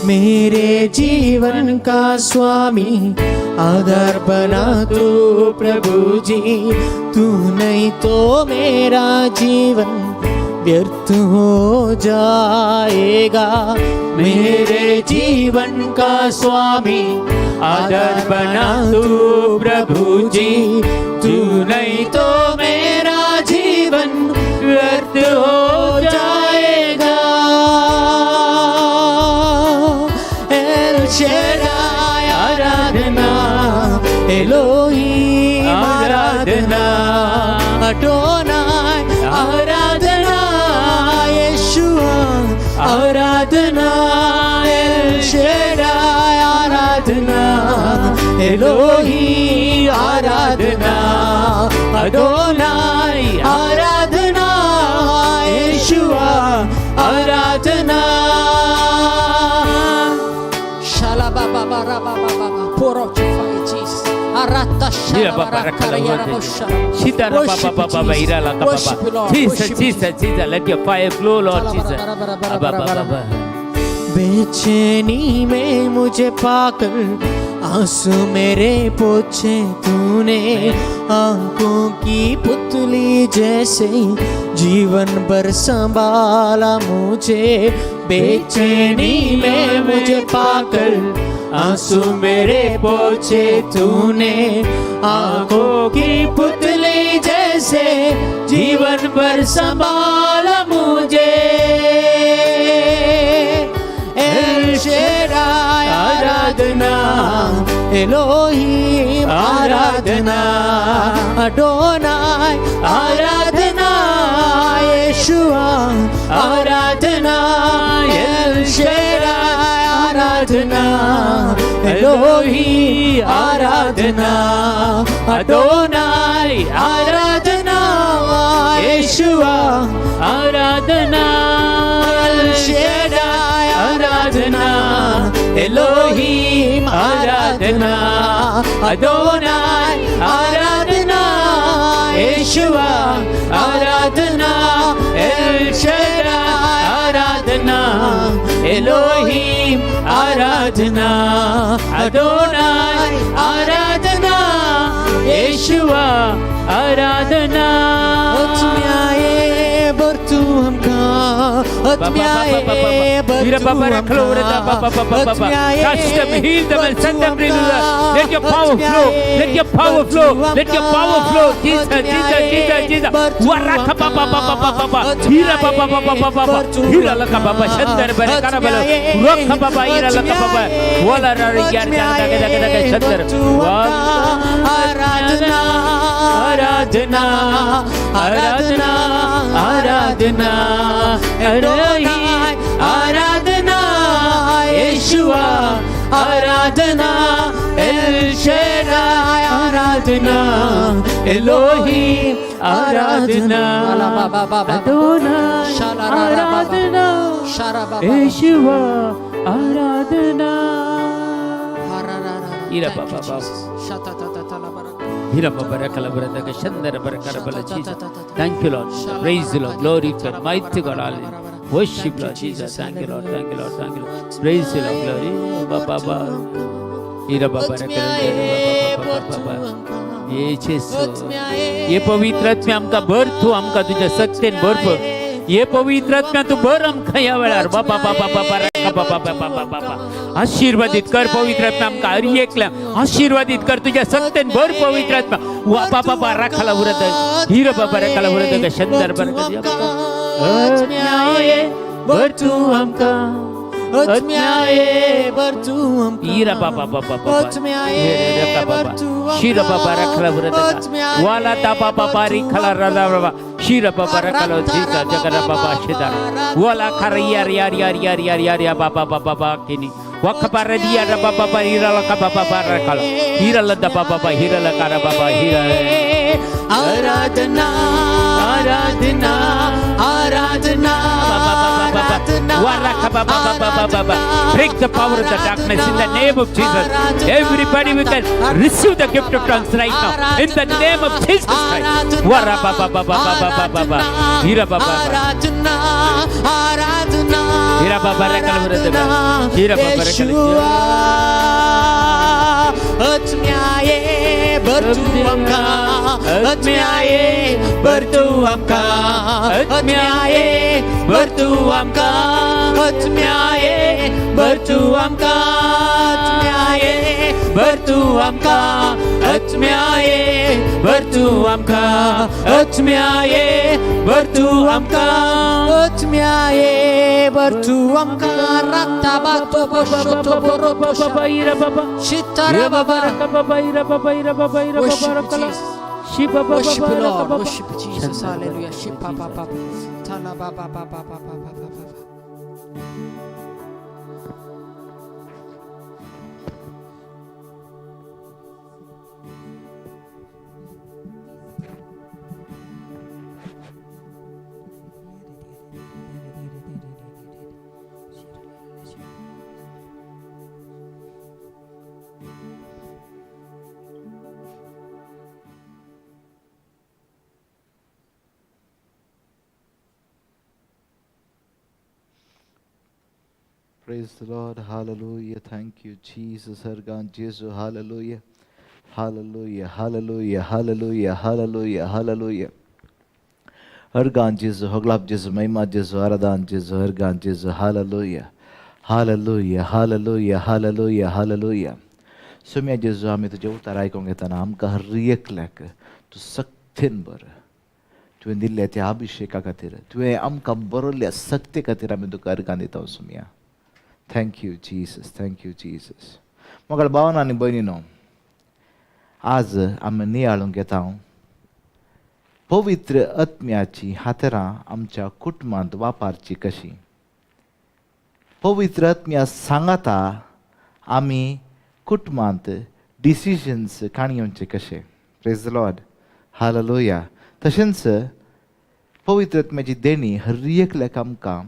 मेरे जीवन का स्वामी, आधार बना तू प्रभु जी। तू नहीं तो मेरा जीवन व्यर्थ हो जाएगा। मेरे जीवन का स्वामी, आधार बना तू प्रभु जी। तू नहीं तो मेरा जीवन व्यर्थ हो जाएगा। L Shaddai Aradhana, Elohim Aradhana, Adonai Aradhana, यीशुआ Aradhana, L Shaddai Aradhana, Elohim Aradhana, Adonai Aradhana, यीशुआ Aradhana. Shalababa. Pour out your fire, Jesus. Arata Shira. Worship you, Lord. Jesus, Worship you. Jesus, Jesus, let your fire flow, Lord Jesus. Abba, Abba, Abba. बेचैनी में मुझे पाकर आंसू मेरे पोछे तूने। आंखों की पुतली जैसे जीवन भर संभाला मुझे। बेचैनी में मुझे पाकर आंसू मेरे पोछे तूने। आंखों की पुतली जैसे जीवन भर संभाला मुझे। L Shaddai Aradhana, Elohim Aradhana, Adonai Aradhana, यीशुआ Aradhana, L Shaddai Aradhana, Elohim Aradhana, Adonai Aradhana, यीशुआ Aradhana. L Shaddai Aradhana, Elohim Aradhana, Adonai Aradhana, यीशुआ Aradhana, L Shaddai Aradhana, Elohim Aradhana, Adonai Aradhana, यीशुआ Aradhana. Touch them, heal them, and send them free. Let your power flow. Let your power flow. Let your power flow. Jesus, Jesus, Jesus, Jesus. Waraka ba ba ba ba ba ba ba. Hira ba ba ba ba ba ba ba. Hira laka ba ba. Shandar ba kara ba. Rokha ba ba hira laka ba ba. Wala ra ra yar yar da da da da shandar. Aradhana, Aradhana, Aradhana, Aradhana, एलोही Aradhana, यीशुआ Aradhana, L Shaddai Aradhana, एलोही Aradhana, Adonai Aradhana, यीशुआ Aradhana. Ira ba ba ba. Hira ba ba kala bara da shandar bara kara bala Jesus. Thank you, Lord. Praise the Lord. Glory to God. Mighty God. Hallelujah. Worship Lord Jesus. Thank you, Lord. Thank you, Lord. Thank you, Lord. Praise the Lord. Glory. Ba ba ba. Hira ba ba kala ba ba ba ba. ये जेसू, ये पवित्र आत्म्या आमकां भर तूं, आमकां तुज्या शक्तेन भरपूर। ये पवित्र आत्म्या तूं भर आमकां ह्या वेळार। बाबा बाबा बाबा बाबा बाबा बाबा बाबा, आशीर्वादीत कर पवित्र आत्म्या आमकां, हर एकल्या आशीर्वादीत कर, तुज्या शक्तेन भर पवित्र आत्म्या। वा बाबा बाबा राखाला उरत, हिर बाबा राखाला उरत, शंदर बर भर तूं आमकां। आत्म्याये भर तूं आमकां। ईरा बाबा बाबा बाबा शिरा बाबा रखला उरत, वाला ता बाबा री खला रला बाबा शिरा बाबा रखला जीजा जगरा बाबा शिदा वाला खर यार यार यार यार यार यार या बाबा बाबा बाबा किनी वखबर दिया रा बाबा बाबा हीरा लका बाबा बाबा रखला हीरा लदा बाबा बाबा हीरा लका रा बाबा हीरा। आराधना आराधना आराधना Break the power of the darkness in the name of Jesus. Everybody, we can receive the gift of tongues right now in the name of Jesus Christ. Aradhana Aradhana Hira Baba Rakal Vradeva. Hira Baba Rakal. आत्म्याये भरतू आमकां आत्म्याये भरतू आमकां आत्म्याये भरतू आमकां आत्म्याये भरतू आमकां आत्म्याये भरतू आमकां आत्म्याये भरतू आमकां आत्म्याये भरतू आमकां आत्म्याये भरतू आमकां राता बातो बशोतो बोरो Shitara Baba. Worship Jesus. Worship you, Lord. Worship Jesus. Hallelujah. Shipa ba ba. Tala ba ba ba ba ba ba ba ba ba. Praise the Lord. Hallelujah. Thank you, Jesus. Hargan Jesus. Hallelujah. Hallelujah. Hallelujah. Hallelujah. Hallelujah. Hallelujah. Hargan Jesus. Hoglap Jesus. Maima Jesus. Aradan Jesus. Hargan Jesus. Hallelujah. Hallelujah. Hallelujah. Hallelujah. Hallelujah. सुम्या जेजू आमी तुजें उतर आयकूंक येतना आमकां हर एकल्याक तूं सक्तीन बर तुवें दिल्ल्या त्या अभिशेका खातीर तुवें आमकां बरयल्ल्या सक्ते खातीर आमी तुका अर्गां दिता सुम्या. Thank you Jesus, thank you Jesus. म्हाका भावना आनी भयणीनो, आज आमी नियाळूंक येता पवित्र आत्म्याची हातरां आमच्या कुटुंबांत वापरची कशी. पवित्र आत्म्या सांगाता आमी कुटुंबांत डिसिजन्स काणी घेवचे कशे. Praise the Lord. Hallelujah. तशेंच पवित्र आत्म्याची देणी हर एकल्याक आमकां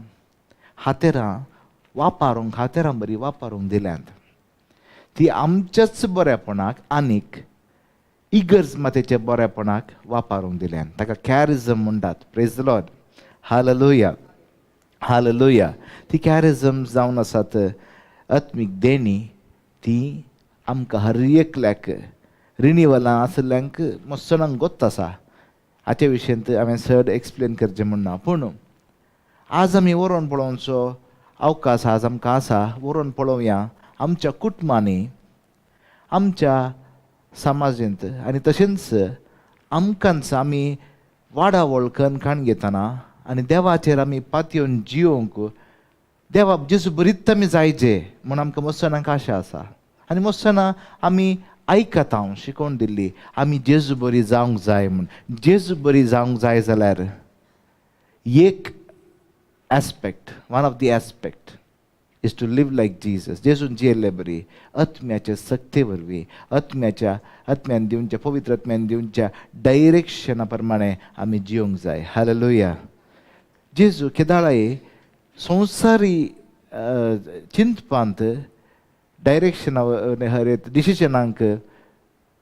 हातेरां वापरूंक, हातेरां बरी वापरूंक दिल्यांत. ती आमच्याच बरेपणाक आनीक इगर्ज मातेच्या बरेपणाक वापरूंक दिल्यान. ताका कॅरिजम म्हणटात. Praise the Lord. Hallelujah. Hallelujah. ती कॅरिजम जावन आसात आत्मीक देणी. ती आमकां हर एकल्याक रिणीवलां आशिल्ल्यांक मस्सणांक गोत्त आसा. हाचे विशयंत हांवें चड एक्सप्लेन करचें म्हण ना, पूण आज आमी वरोवन पळोवचो अवकाश आज आमकां आसा. वरोवन पळोवया आमच्या कुटुंबांनी, आमच्या समाजेंत आनी तशेंच आमकांच आमी वाडावळ कन्न काण घेतना आनी देवाचेर आमी पातयेवन जियोवंक देवा जेजू बरीच आमी जायचे म्हूण आमकां मस्सणांक आशा आसा. आनी मस्सणां आमी आयकता हांव शिकोवन दिल्ली आमी जेजू बरी जावंक जाय म्हूण. जेजू बरी जावंक जाय जाल्यार एक aspect, one of the aspect is to live like Jesus. जेजून जियेल्ले बरी आत्म्याच्या सक्ते वरवीं, आत्म्याच्या आत्म्यान दिवच्या पवित्र आत्म्यान दिवच्या डायरेक्शना प्रमाणे आमी जियोंक जाय. हालेलुया. जेजू केदाळाय संवसारी चिंतपांत डायरेक्शना हर डिसिजनांक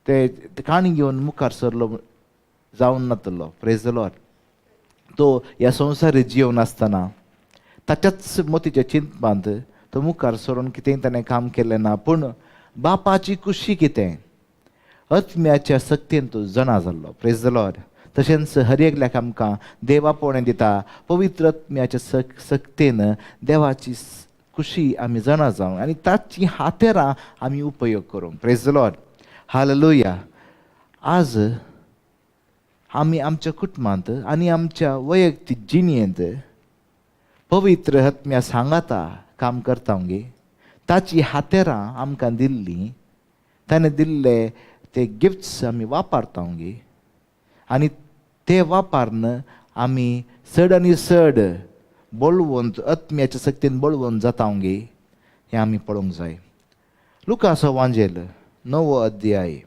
ते काणी घेवन मुखार सरलो जावन नातलो. Praise the Lord. तो ह्या संवसारी जियोवन आसतना ताच्याच मोतीच्या चिंतपांत तो मुखार सरून कितेंय ताणें काम केलें ना, पूण बापाची कुशी कितें आत्म्याच्या सक्तीन तो जाणा जाल्लो. Praise the Lord. तशेंच हर एकल्याक आमकां देवा पोवणें दिता पवित्र आत्म्याच्या सक्तेन देवाची कुशी आमी जाणा जावंक आनी ताची हातेरां आमी उपयोग करूंक. Praise the Lord. Hallelujah. आज आमी आमच्या कुटुंबांत आनी आमच्या वैयक्तीक जिणेंत पवित्र आत्म्या सांगाता काम करता गे. ताची हातेरां आमकां दिल्लीं, ताणें दिल्ले ते गिफ्ट्स आमी वापरता गे आनी ते वापरून आमी चड आनी चड बळवंत आत्म्याच्या सक्तीन बळवंत जाता गे हें आमी पळोवंक जाय. लुकास वांजेल 9 अध्याय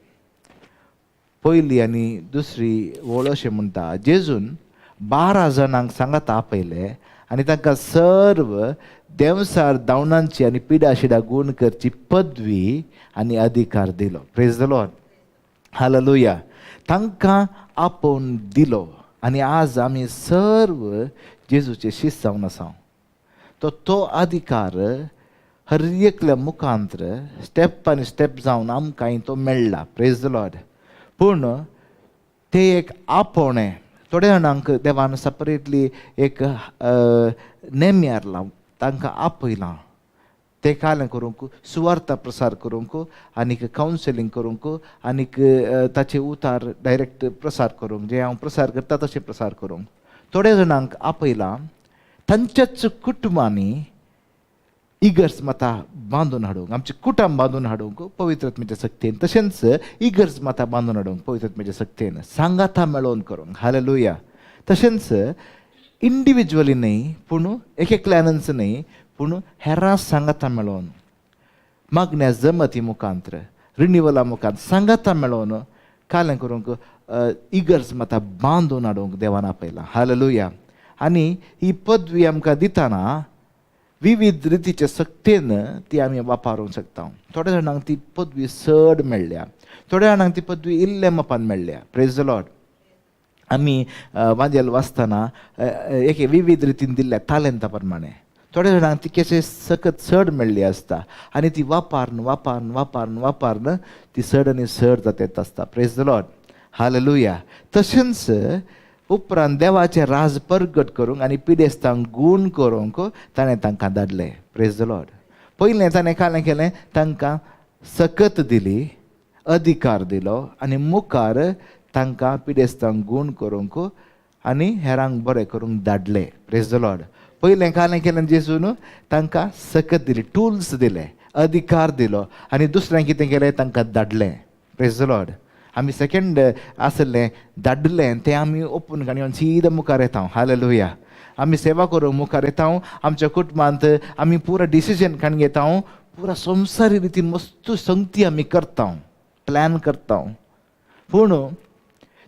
पयली आनी दुसरी वळ अशें म्हणटा, जेजून 12 जाणांक सांगाता आपयले आनी तांकां सर्व देंवसार दावणांची आनी पिडा शिडा गूण करची पदवी आनी अधिकार दिलो. Praise the Lord, hallelujah. तांकां आपोवन दिलो आनी आज आमी सर्व जेजूचे शिस्त जावन आसा. तो तो अधिकार हर एकल्या मुखांत्र स्टेप आनी स्टेप जावन आमकां तो मेळ्ळा. Praise the Lord. पूण ते एक आपोवणें थोड्या जाणांक देवान सेपरेटली एक नेम तांकां आपयलां, ते कालें करूंक, सुवार्ता प्रसार करूंक आनीक कावन्सिलींग करूंक आनीक ताचे उतार डायरेक्ट प्रसार करूंक, जे हांव प्रसार करता तशें प्रसार करूंक. थोड्या जाणांक आपयलां तांच्याच कुटुंबांनी इगर्ज माता बांदून हाडूंक, आमचें कुटुंब बांदून हाडूंक पवित्र आत्म्याच्या सक्तेन, तशेंच इगर्ज माता बांदून हाडूंक पवित्र आत्म्याच्या सक्तेन, सांगाता मेळोवन करूंक. हालेलुया. तशेंच इंडिविज्युअली न्हय, पूण एक एकल्यानच न्हय, पूण हेरां सांगाता मेळोवन, मागण्या जमती मुखांत्र, रिनिवला मुखांत सांगाता मेळोवन कालें करूंक इगर्ज माता बांदून हाडूंक देवान आपयलां. हालेलुया. आनी ही पदवी आमकां दितना विविध रितीचे सक्तेन ती आमी वापरूंक शकता. थोड्या जाणांक ती पदवी चड मेळ्ळ्या, थोड्या जाणांक ती पदवी इल्ले मापान मेळ्ळ्या. Praise the Lord. आमी वांजेल वाचतना एके विविध रितीन दिल्ल्या तालेंता प्रमाणे थोड्या जाणांक ती केसे सकत चड मेळ्ळी आसता आनी ती वापारून वापारून वापारून वापारून ती चड आनी चड जाता येत आसता. Praise the Lord, hallelujah. तशेंच उपरांत देवाचें राज परगट करूंक आनी पिडेस्तांक गूण करूंक ताणें तांकां धाडलें. Praise the Lord. पयलें ताणें कालें केलें, तांकां सकत दिली, अधिकार दिलो आनी मुखार तांकां पिडेस्तांक गूण करूंक आनी हेरांक बरें करूंक धाडलें. Praise the Lord. पयलें कालें केलें जेजून तांकां सकत दिली, टुल्स दिले, अधिकार दिलो आनी दुसरें कितें केलें, तांकां धाडलें. Praise the Lord. आमी सेकेंड आसलें धाडलें तें आमी ओपन काणी सीधा मुखार येता. हालेलुया. आमी सेवा करूंक मुखार येता, आमच्या कुटुंबांत आमी पुरा डिसिजन काडून घेता, पुरा संवसारी रितीन मस्त संगती आमी करता, प्लॅन करता. पूण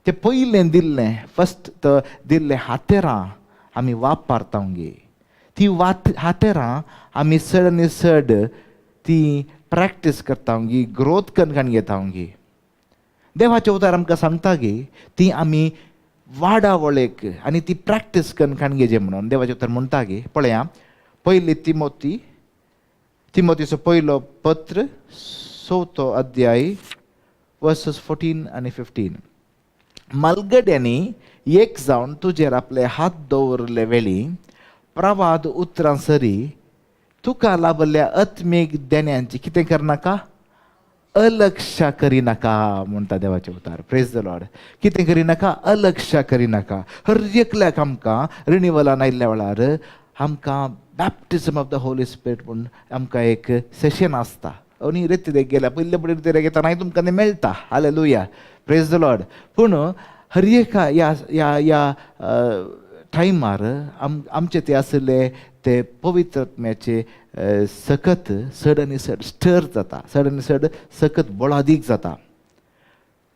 तें पयलें दिल्लें, फस्ट तो दिल्लें हातेरां आमी वापरता गे, ती वात हातेरां आमी चड आनी चड ती प्रॅक्टीस करता गी, ग्रोथ करून घेता गी. देवाचें उतार आमकां सांगता गी ती आमी वाडावळेक आनी ती प्रॅक्टीस करून काण घेजे म्हणून देवाचें उतर म्हणटा गी. पळया, पयली तिमोती, तिमोतीचो पयलो पत्र, चवथो अध्याय, वर्सस 14 आनी 15. मालगड्यांनी एक जावन तुजेर आपले हात दवरले वेळी प्रवाद उतरां सरी तुका लाभल्ल्या आत्मीक देण्यांची कितें करनाका, अलक्ष करिनाका म्हणटा देवाचें उतार. Praise the Lord. कितें करिनाका, अलक्ष करिनाका. हर एकल्याक आमकां रिनिवलान आयिल्ल्या वेळार आमकां baptism of the Holy Spirit म्हूण आमकां एक सेशन आसता. आनी रेतिरेक गेल्या पयले पयलीं रेतिरेक येतना तुमकां तें मेळटा. हालेलुया. Praise the Lord. पूण हर एका ह्या ह्या ह्या टायमार आमचे ते आशिल्ले ते पवित्र आत्म्याचे सकत चड आनी चड स्टर जाता, चड आनी चड सकत बळादीक जाता.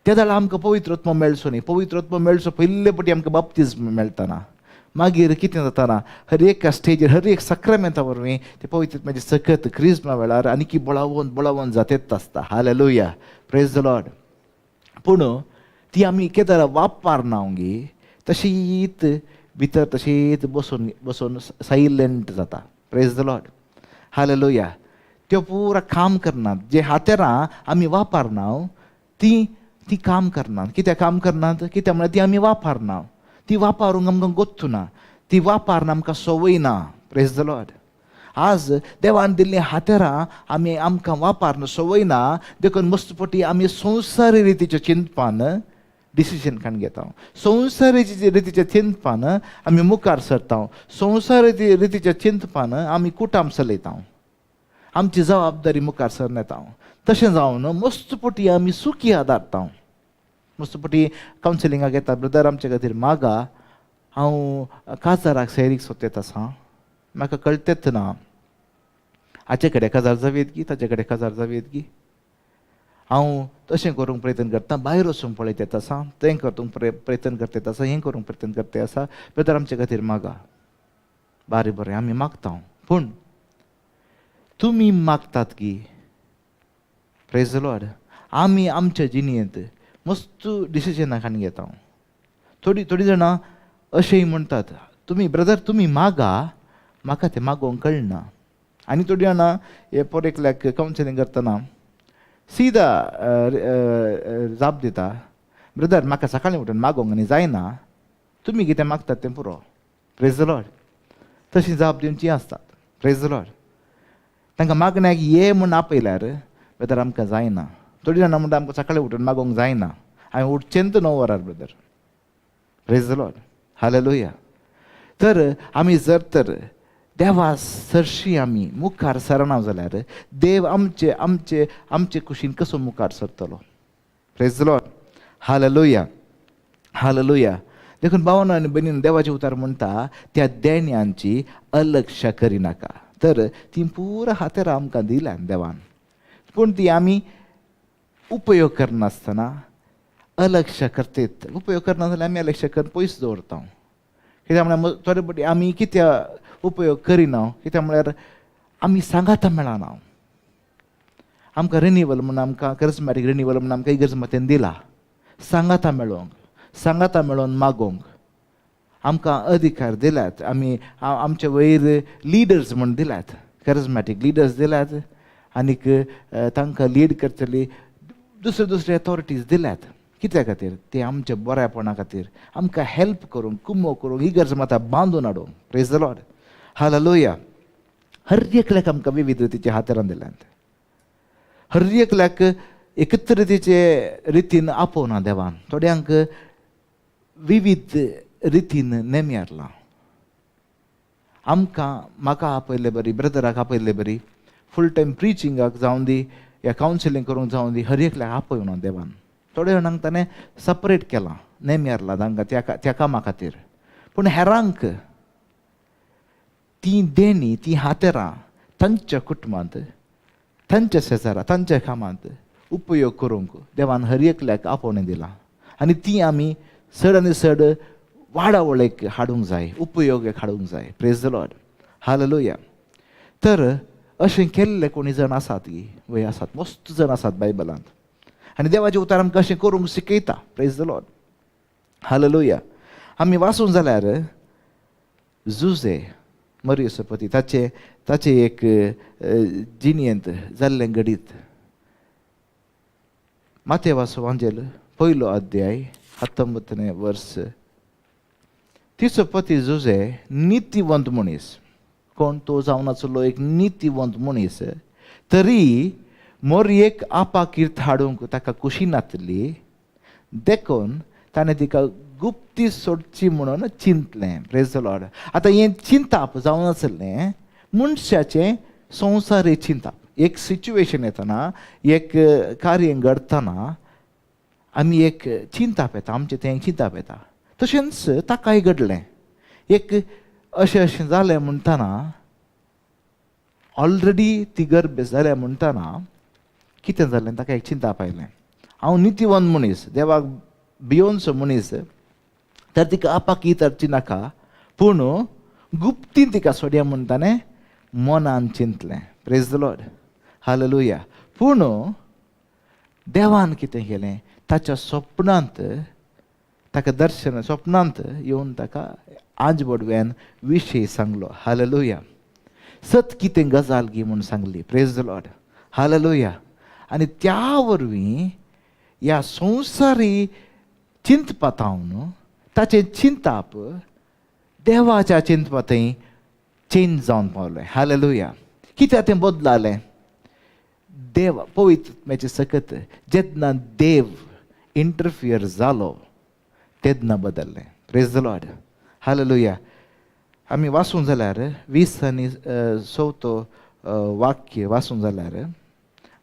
त्या जाल्यार आमकां पवित्र आत्मो मेळचो न्ही. पवित्र आत्मो मेळचो पयले पटी आमकां बाप्तिज्म मेळटना. मागीर कितें जाता, हर एका स्टेजीर हर एक सक्रामेंता वरवीं ते पवित्र आत्म्याचे सकत क्रिज्मा वेळार आनीकी बळावून बळावून जातेच आसता. हालेलुया. Praise the Lord. पूण ती आमी केदरा वापरना गी, तशीच भितर तशीच बसून बसून सायलंट जाता. Praise the Lord. Hallelujah. त्यो पुरा काम करनात, जे हातेरां आमी वापरना ती ती काम करनात. कित्याक काम करनात? कित्याक म्हळ्यार ती आमी वापरना, ती वापरूंक आमकां गोत्तू ना, ती वापरना आमकां संवय ना. Praise the Lord. आज देवान दिल्लीं हातेरां आमी आमकां वापरना संवय ना, देखून मस्त पटी आमी संवसारी रितीच्या चिंतपान डिसिजन काडून घेता, संवसारी रितीच्या चिंतपान आमी मुखार सरता, संवसारी रितीच्या चिंतपान आमी कुटाम चलयता, आमची जबाबदारी मुखार सरन येता. तशें जावन मस्त पटी आमी सुखी आदारता. मस्त पटी कावन्सिलिंगाक येता, ब्रदर आमचे खातीर मागा, हांव काजाराक सैरीक सोदतेत आसा, म्हाका कळटेच ना, हाचे कडेन काजार जावयेत गी, ताचे कडेन काजार जावयेत गी. हांव तशें करूंक प्रयत्न करता, भायर वचूंक पळयत येता आसा, तें करूंक प्रयत्न करता आसा, हें करूंक प्रयत्न करता आसा. ब्रदर आमचे खातीर मागा. बरें बरें आमी मागता, पूण तुमी मागतात की? प्रेज the Lord. आमी आमच्या जिणेंत मस्त डिसिजनां काडून घेता. थोडीं थोडीं जाणां अशेंय म्हणटात, तुमी ब्रदर तुमी मागा, म्हाका तें मागोवंक कळना. आनी थोडीं जाणां हे पोर एकल्याक कावन्सिलींग करतना सिदा जाप दिता, ब्रदर म्हाका सकाळीं उठून मागोवंक आनी जायना, तुमी कितें मागतात तें पुरो. प्रेज the Lord. तशी जाप दिवची आसतात. प्रेज the Lord. तांकां मागण्याक ये म्हूण आपयल्यार ब्रदर आमकां जायना. थोडीं जाणां म्हणटा आमकां सकाळीं उठून मागोवंक जायना, हांवें उठचेंच 9 वरार brother. Praise the Lord. Hallelujah. तर आमी जर तर देवा सरशी आमी मुखार सरना जाल्यार देव आमचे आमचे आमचे कुशीन कसो मुखार सरतलो? Praise the Lord. Hallelujah. Hallelujah. देखून भावान आनी भयणीन देवाचें उतार म्हणटा त्या देण्यांची अलक्ष करिनाका. तर ती पुरा हातेरां आमकां दिल्या देवान, पूण ती आमी उपयोग करनासतना अलक्ष करतात. उपयोग करना जाल्यार आमी अलक्ष करून पयस दवरता. कित्याक म्हळ्यार थोडे फावटी आमी कित्याक उपयोग करिना, कित्याक म्हळ्यार आमी सांगाता मेळना. आमकां रिनिवल म्हूण, आमकां करिस्मॅटीक रिनिवल म्हूण आमकां इगर्ज मातेन दिला, सांगाता मेळोवंक, सांगाता मेळोवन मागोवंक आमकां अधिकार दिल्यात. आमी आमचे वयर लिडर्स म्हूण दिल्यात, करिस्मॅटीक लिडर्स दिल्यात, आनीक तांकां लीड करतली दुसरे दुसरे अथॉरिटीज दिल्यात. कित्या खातीर? ते आमच्या बऱ्यापणा खातीर, आमकां हेल्प करूंक, कुमो करूंक, इगर्ज माता बांदून हाडूंक. Praise the Lord. Hallelujah. हर एकल्याक आमकां विविध रितीचे हातेरां दिल्यात, हर एकल्याक एकत्र रितीचे रितीन आपोवना देवान, थोड्यांक विविध रितीन नेमयारलां. आमकां म्हाका आपयल्ले बरी, ब्रदराक आपयल्ले बरी, फूल टायम प्रिचिंगाक जावन दी या कावन्सिलींग करूंक जावन दी, हर एकल्याक आपयना देवान. थोड्या जाणांक ताणें सपरेट केलां, नेमयारलां तांकां त्या त्या कामा खातीर. पूण हेरांक ती देणी, ती हातेरां तांच्या कुटुंबांत, तांच्या शेजारा, तांच्या कामांत उपयोग करूंक देवान हर एकल्याक आपोवणें दिलां. आनी ती आमी चड आनी चड वाडावळेक हाडूंक जाय, उपयोगाक हाडूंक जाय. Praise the Lord. Hallelujah. तर अशें केल्ले कोणी जाण आसात की वय आसात, मस्त जाण आसात बायबलांत. आनी देवाचें उतार आमकां अशें करूंक शिकयता. Praise the Lord. Hallelujah. आमी वाचूंक जाल्यार जुजे मरियसो पती ताचे ताचे एक जिणेंत जाल्लें घडीत. मातेवाचो वांजेल पयलो अध्याय 19 वर्स. तिचो पती जुजे नितीवंत मनीस, कोण तो जावन आसलो एक नितीवंत मनीस, तरी मोरयेक आपाकीर्त हाडूंक ताका खुशी नातली, देखून ताणें तिका गुप्ती सोडची म्हणून चिंतलें. Praise the Lord. आतां हें चिंताप जावन आसलें मनशाचें संवसारी चिंताप. एक सिच्युएशन येतना, एक कार्य घडटना आमी एक चिंताप येता, आमचें तें चिंताप येता. तशेंच ताकाय घडलें एक अशें अशें जालें म्हणटना, ऑलरेडी ती गर्भ जाल्या म्हणटना कितें जालें, ताका एक चिंताप आयलें. हांव नितीवंत मनीस, देवाक भियोनसो मनीस, तर तिका आपाक तरची नाका, पूण गुप्तीन तिका सोडया म्हूण ताणें मनान चिंतलें. Praise the Lord. Hallelujah. पूण देवान कितें केलें, ताच्या सपनांत ताका दर्शन, सपनांत येवन ताका आंज बोडव्यान विशय सांगलो. हालेलुया. सत कितें गजाल गी म्हूण सांगली. Praise the Lord. Hallelujah. आनी त्या वरवीं ह्या संवसारी चिंतपातावन ताचें चिंताप देवाच्या चिंतपाथंय चेंज जावन पावलें. हालेलुया. कित्याक तें बदलालें? देव पवित्र सकत जेन्ना देव इंटरफियर जालो तेन्ना बदल्लें. Praise the Lord. Hallelujah. आमी वाचूंक जाल्यार 20 आनी 4 वाक्य वाचूंक जाल्यार,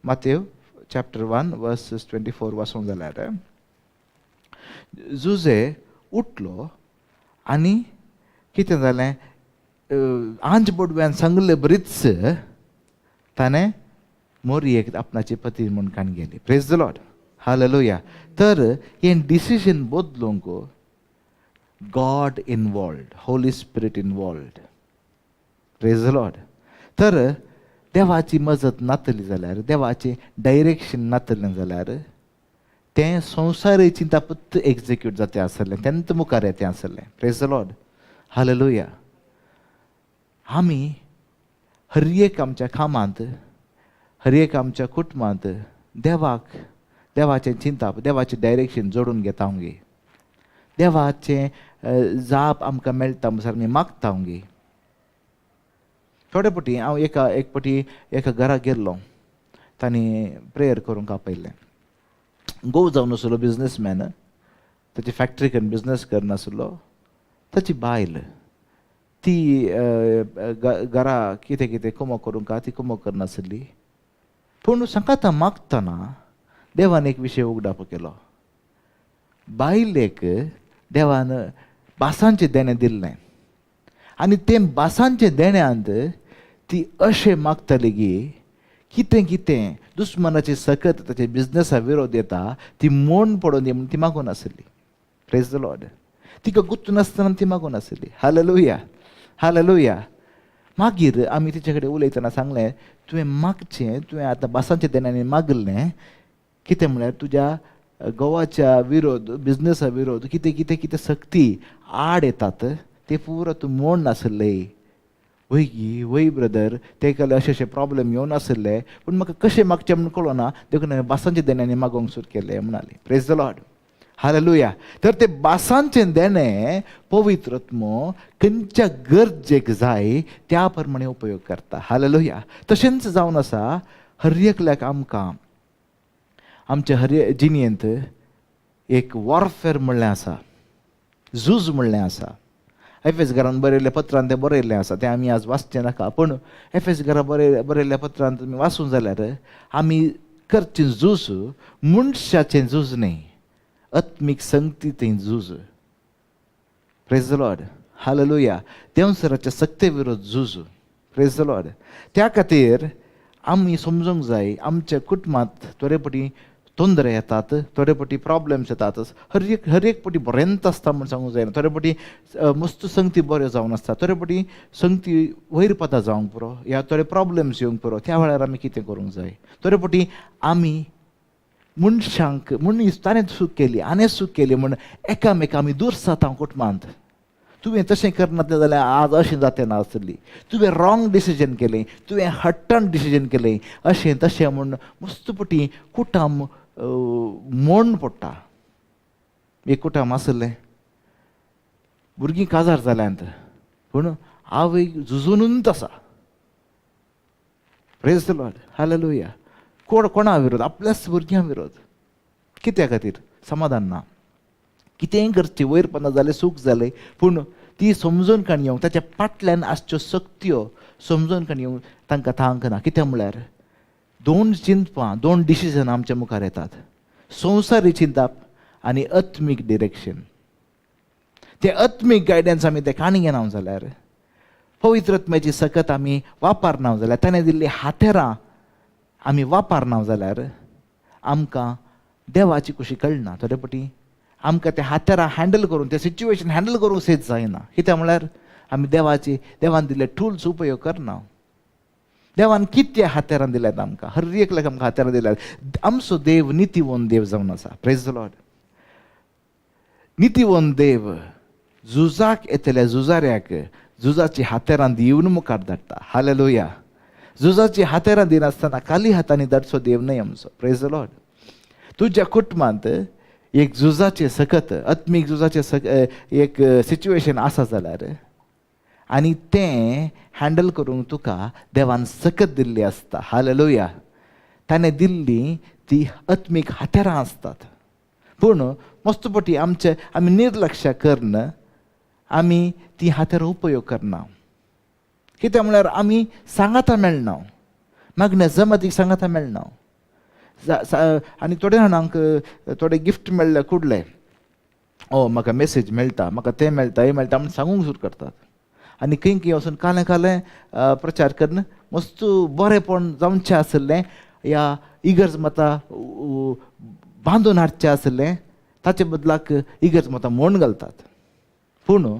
मातेव चॅप्टर 1 वर्स 24 वाचूंक जाल्यार, जुजे उठलो आनी कितें जालें, आंज बोडव्यान सांगले बरीच ताणें मोरयेक आपणाची पती म्हूण काण गेली. Praise the Lord, hallelujah. तर हें डिसिजन बदलूंक God involved, Holy Spirit involved. Praise the Lord. तर देवाची मजत नातली जाल्यार, देवाचें डायरेक्शन नातलें जाल्यार तें संवसारी चिंतापत्त एक्झिक्यूट जाता आसलें, तेंत मुखार येतें आसलें. Praise the Lord, hallelujah. आमी हर एक आमच्या कामांत, हर एक आमच्या कुटुंबांत देवाक, देवाचें चिंताप, देवाचें डायरेक्शन जोडून घेता गे. देवाचें जाप आमकां मेळटा म्हणसर आमी मागता गे. थोडे फावटी हांव एक फावटी एका घरा गेल्लो, तांणी प्रेयर करूंक आपयल्लें. घोव जावन आसलो बिजनसमॅन, ताची फॅक्टरी करून बिजनस करनासलो. ताची बायल ती घरा कितें कितें कुमो करूंक ती कुमो करनासली. पूण सांगाता मागतना देवान एक विशय उगडाप केलो. बायलेक देवान भासांचें देणें दिल्लें आनी तें भासांचें देण्यांत ती अशें मागताली की कितें कितें दुस्मनाची सकत ताचे बिजनसा विरोध येता ती मोन पडून दी म्हूण ती मागून आसली. Praise the Lord. तिका गुत्त नासतना ती मागून आसली. Hallelujah, hallelujah. मागीर आमी तिचे कडेन उलयतना सांगलें, तुवें मागचें, तुवें आतां भासांच्या देण्यांनी मागलें कितें म्हळ्यार तुज्या घोवाच्या विरोध, बिजनसा विरोध कितें कितें कितें सक्ती आड येतात ते पुरो तूं मोड नासले. वय गी, वय ब्रदर, ते कहले अशें अशें प्रॉब्लम येवन आसले, पूण म्हाका कशें मागचें म्हूण कळना, देखून हांवें भासांच्या देण्यांनी मागोवंक सुरू केलें म्हणाली. Praise the Lord, hallelujah. तर ते भासांचें देणें पवित्र आत्मो खंयच्या गरजेक जाय त्या प्रमाणे उपयोग करता. हालेलुया. तशेंच जावन आसा हर एकल्याक आमकां आमच्या हर जिणेंत एक वॉरफेर म्हणलें आसा, झूज म्हणलें आसा. एफेस घरान बरयल्ल्या पत्रान तें बरयल्लें आसा, तें आमी आज वाचचें नाका. पूण एफेस घरा बरयल्ल्या पत्रान तुमी वाचूंक जाल्यार आमी करचें झूज मनशाचें झूज न्हय, आत्मीक संगती तें झूज. Praise the Lord, hallelujah. देंवसराच्या सक्ते विरोध झूज. Praise the Lord. त्या खातीर आमी समजूंक जाय आमच्या कुटुंबांत थोडे फावटी तोंदरे येतात, थोडे फावटी प्रॉब्लम्स येतात. हर एक फावटी बरेंच आसता म्हूण सांगूंक जायना. थोडे फावटी मस्त संगती बऱ्यो जावन आसता, थोडे फावटी संगती वयर पता जावंक पुरो या थोडे प्रॉब्लम्स येवंक पुरो. त्या वेळार आमी कितें करूंक जाय? थोडे फावटी आमी मनशांक मनीस ताणें चूक केली, हाणें चूक केली म्हूण एकामेका आमी दूर जाता कुटुंबांत. तुवें तशें करनासलें जाल्यार आज अशें जातें नासली, तुवें रॉंग डिसिजन केलें, तुवें हट्टान डिसिजन केलें, अशें तशें म्हूण मस्त पटी कुटाम मोड पडटा. एक कुटाम आसलें, भुरगीं काजार जाल्यांत पूण आवय झुजूनच आसा. Praise the Lord, hallelujah. कोण कोणा विरोध? आपल्याच भुरग्यां विरोध. कित्या खातीर? समाधान ना. कितेंय करचें, वयर पन्नास जालें, सूख जालें, पूण ती समजून काण येवंक ताच्या फाटल्यान आसच्यो सक्त्यो समजून काण येवंक तांकां तांक ना. कितें म्हळ्यार दोन चिंतपां, दोन डिसिजन आमच्या मुखार येतात, संवसारी चिंतप आनी आत्मीक डिरेक्शन. ते आत्मीक गायडन्स आमी ते काणी घेना जाल्यार, पवित्र आत्म्याची सकत आमी वापरना जाल्यार, ताणें दिल्ली हातेरां आमी वापरना जाल्यार आमकां देवाची कुशी कळना. थोडे फावटी आमकां ते हातेरां हँडल करूंक, ते सिच्युएशन हँडल करूंक सेच जायना. कित्याक म्हळ्यार आमी देवाची, देवान दिल्ले टुल्स उपयोग करना. देवान कितें हातेरां दिल्यात आमकां? हर एकल्याक आमकां हातेरां दिल्यात. आमचो देव नितीवंत देव जावन आसा. Praise the Lord. नितीवंत देव झुजाक येतल्या झुजाऱ्याक झुजाची हातेरां दिवन मुखार धाडटा. हालेलुया. झुजाची हातेरां दिनासतना खाली हातांनी धाडचो देव न्हय आमचो. Praise the Lord. तुज्या कुटुंबांत एक झुजाचें सकत, आत्मीक झुजाचें एक सिच्युएशन आसा जाल्यार आनी तें हँडल करूंक तुका देवान सकत दिल्ली आसता. हालेलुया. ताणें दिल्ली ती आत्मीक हातेरां आसतात. पूण मस्त फावटी आमचे आमी निर्लक्ष करून आमी ती हातेरां उपयोग करना. कित्याक म्हळ्यार आमी सांगाता मेळना, मागण्या जमातीक सांगाता मेळना. आनी थोड्या जाणांक थोडे गिफ्ट मेळ्ळे कुडले, ओ म्हाका मेसेज मेळटा, म्हाका तें मेळटा, हें मेळटा म्हूण सांगूंक सुरू करतात. आनी खंय खंय वचून कालें कालें प्रचार करून मस्त बरेंपण जावचें आशिल्लें या इगर्ज माता बांदून हाडचें आसलें ताचे बदलाक इगर्ज माता मोण घालतात. पूण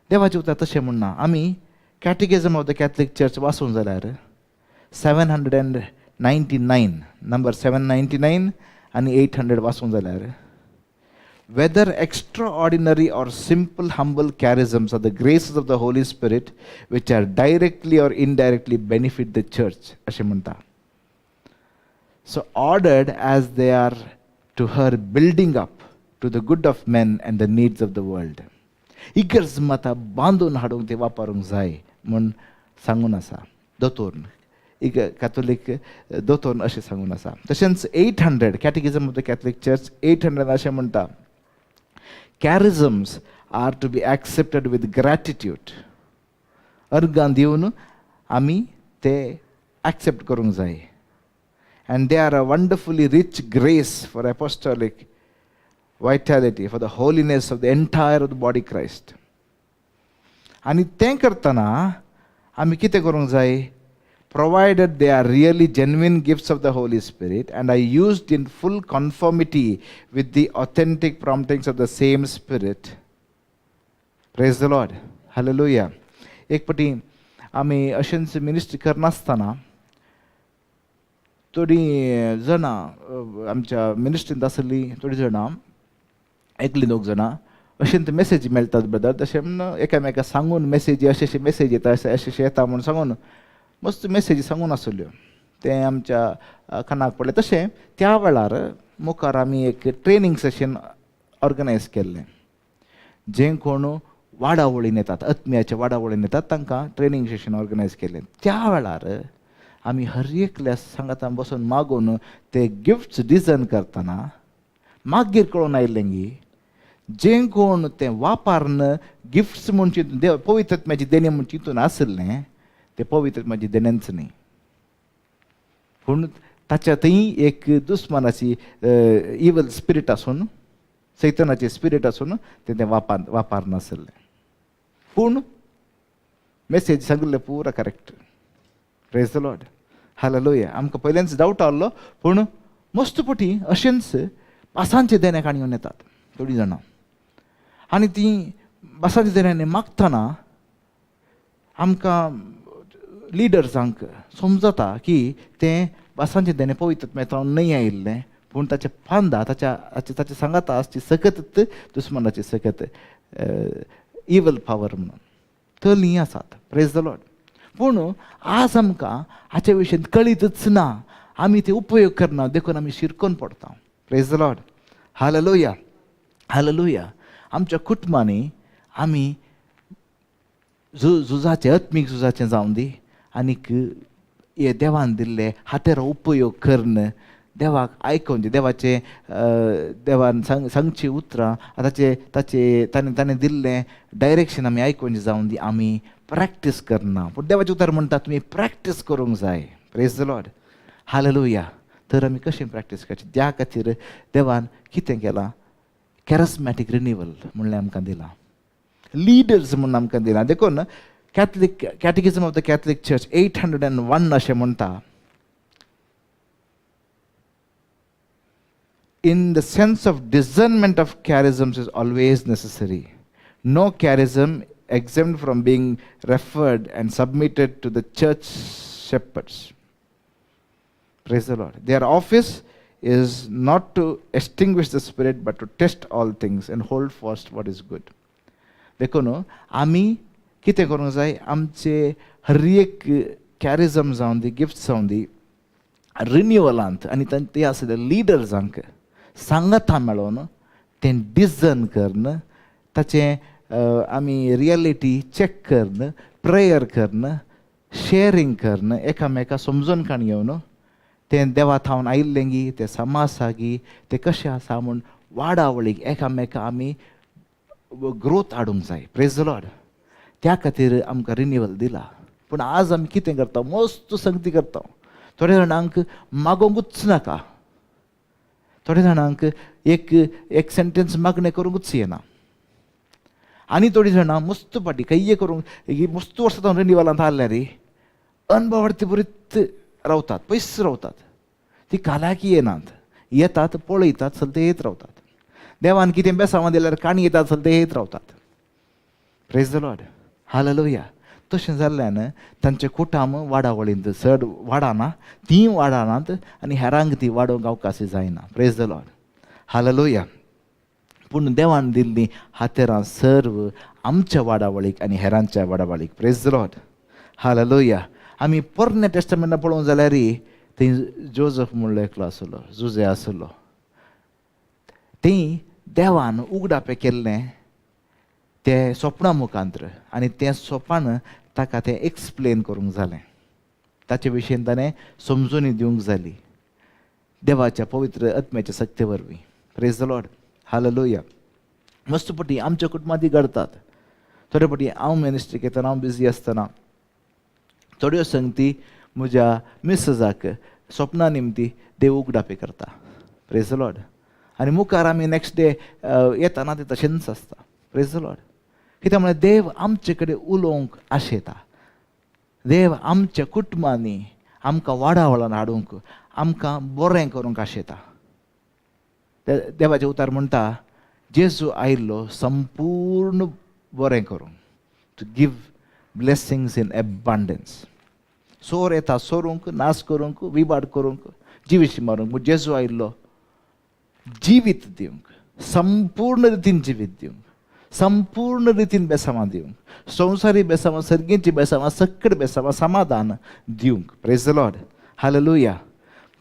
देवाचें उतर तशें म्हणना. आमी catechism of the Catholic church वाचूंक जाल्यार 799 नंबर 799 आनी 800 वाचूंक जाल्यार whether extraordinary or simple humble charisms are the graces of the Holy Spirit which are directly or indirectly benefit the church अशें म्हणटा. So ordered as they are to her building up to the good of men and the needs of the world. इगर्ज माता बांदून हाडूंक ते वापरूंक जाय म्हूण सांगून आसा दोतोर्न, एक कॅथोलीक दोतोर्न अशें सांगून आसा. तशेंच 800 catechism of the Catholic church 800 अशें म्हणटा, charisms are to be accepted with gratitude. अर्गां दिवन आमी ते एक्सेप्ट करूंक जाय. And they are a wonderfully rich grace for apostolic vitality, for the holiness of the entire of the body Christ. आनी तें करतना आमी कितें करूंक जाय? Provided they are really genuine gifts of the Holy Spirit and are used in full conformity with the authentic promptings of the same Spirit. Praise the Lord. Hallelujah. एक पटी आमी अशेंच मिनिस्ट्री करनासतना थोडीं जाणां आमच्या मिनिस्ट्रींत आसलीं थोडीं जाणां, एकली दोग जाणां अशेंच मेसेजी मेळटात ब्रदर, तशें म्हूण एकामेका सांगून मेसेजी अशें अशें मेसेज येता, अशें अशें येता म्हूण सांगून मस्त मेसेजी सांगून आसल्यो. तें आमच्या कानाक पडलें. तशें त्या वेळार मुखार आमी एक ट्रेनींग सेशन ऑर्गनायज केल्लें. जें कोण वाडावळीन येतात, आत्म्याच्या वाडावळीन येतात तांकां ट्रेनींग सेशन ऑर्गनायज केलें. त्या वेळार आमी हर एकल्या सांगाता बसून मागून ते गिफ्ट्स डिझायन करतना मागीर कळून आयलें की जें कोण तें वापरून गिफ्ट्स म्हूण चिंतून देव पवित्र आत्म्याची देणें म्हूण चिंतून आशिल्लें तें पवित्र आत्म्याची देणेंच न्ही, पूण ताच्या थंय एक दुस्मानाची इवल स्पिरीट आसून, सैतनाची स्पिरीट आसून तें तें वापरनासलें. पूण मेसेज सांगिल्लें पुरा correct. Praise the lord. Hallelujah. आमकां पयल्यानच डावट आहलो, पूण मस्त पटी अशेंच भासांचे देणे काणी येवन येतात थोडीं जाणां आनी तीं भासांच्या देण्यांनी मागतना आमकां लिडर्सांक समजता की तें भासांचें देणें पवित्र आत्म्या न्हय आयिल्लें, पूण ताच्या पांदा ताच्या ताच्या सांगाता आसची सकत दुस्मनाची सकत इवल पावर म्हणून तली आसात. Praise the lord. पूण आज आमकां हाच्या विशयन कळीतच ना, आमी ते उपयोग करना, देखून आमी शिरकोन पडटा. Praise the lord. Hallelujah. Hallelujah. आमच्या कुटुंबांनी आमी झुजाचें, आत्मीक झुजाचें जावन दी आनीक हे देवान दिल्ले हातेरो उपयोग करून देवाक आयकोन देवाचें देवान सांगची उतरां ताचे ताचे ताणें ताणें दिल्लें डायरेक्शन आमी आयकोन जावन दी आमी प्रॅक्टीस करना. पूण देवाचें उतर म्हणटा तुमी प्रॅक्टीस करूंक जाय. Praise the lord. Hallelujah. तर आमी कशें प्रॅक्टीस करचें? त्या खातीर देवान कितें केलां? कॅरिस्मॅटीक रिन्युअल म्हणलें आमकां दिलां, लिडर्स म्हूण आमकां दिलां. देखून Catholic catechism of the Catholic church 801 अशें म्हणटा, in the sense of discernment of charisms is always necessary. No charism exempt from being referred and submitted to the church shepherds. Praise the Lord. Their office is not to extinguish the spirit but to test all things and hold fast what is good. देखून आमी कितें करूंक जाय? आमचे हर एक कॅरिजम जावन दी, gift जावन दी, रिन्युअलांत आनी ते आसले लिडर्सांक सांगाता मेळोन तें डिजर्न करून ताचें आमी रियलिटी चॅक करून, प्रेयर करून, शेअरींग करून, एकामेका समजून काण घेवन तें देवा थावन आयिल्लें गी, तें समाज गी, तें कशें आसा म्हूण वाडावळीक एकामेका आमी ग्रोथ हाडूंक जाय. Praise the lord. त्या खातीर आमकां रिन्युअल दिला. पूण आज आमी कितें करता? मस्त संगती करता. थोड्या जाणांक मागोवंकूच नाका, थोड्या जाणांक एक एक सेंटेन्स मागणें करूंकूच येना, आनी थोडीं जाणां मस्त पाटी कय्ये करूंक मस्त वर्सां रिन्युअलांत हाडल्या रे अनभवार्थी बरीच रावतात, पयस रावतात. ती कालाकी येनात, येतात पळयतात चलते येत रावतात. देवान कितें बेसांवां दिल्यार काणी येतात चलते येत रावतात. Praise the Lord, hallelujah. तशें जाल्ल्यान तांचे कुटाम वाडावळींत चड वाडाना, तीं वाडानात आनी हेरांक ती वाडोवंक अवकाश जायना. Praise the Lord, hallelujah. पूण देवान दिल्लीं हातेरां सर्व आमच्या वाडावळीक आनी हेरांच्या वाडावळीक. Praise the Lord, hallelujah. आमी पोरण्या टेस्टमेंटा पळोवंक जाल्यार थंय जोजफ म्हणलो एकलो आसलो, जुजे आसलो. थंय देवान उगडापें केल्लें तें सोपणां मुखांत्र आनी तें सोपान ताका तें एक्सप्लेन करूंक जालें, ताचे विशयन ताणें समजून दिवंक जाली देवाच्या पवित्र आत्म्याच्या शक्ते वरवीं. Praise the Lord, hallelujah. मस्त पटी आमच्या कुटुंबांत घडतात. थोडे पटी हांव मिनिस्ट्रीक येतना हांव बिजी आसतना थोड्यो संगती म्हज्या मिसेसाक स्वप्ना निमती देव उगडापे करता. Praise the Lord. आनी मुखार आमी नेक्स्ट डे येताना तें तशेंच आसता. Praise the Lord. कित्याक म्हळ्यार देव आमचे कडेन उलोवंक आशेता. देव आमच्या कुटुंबांनी आमकां वाडावळान हाडूंक, आमकां बरें करूंक आशेता. देवाचें उतार म्हणटा, जेजू आयिल्लो संपूर्ण बरें करूंक, to give blessings in abundance. चोर येता सोरूंक, नाश करूंक, विबाड करूंक, जिवीशी मारूंक. पूण जेजू आयिल्लो जिवीत दिवंक, संपूर्ण रितीन जिवीत दिवंक, संपूर्ण रितीन बेसांवां दिवंक, संवसारी बेसांवां, सर्गींची बेसांवां, सकड बेसांवां, समाधान दिवंक. Praise the Lord, hallelujah.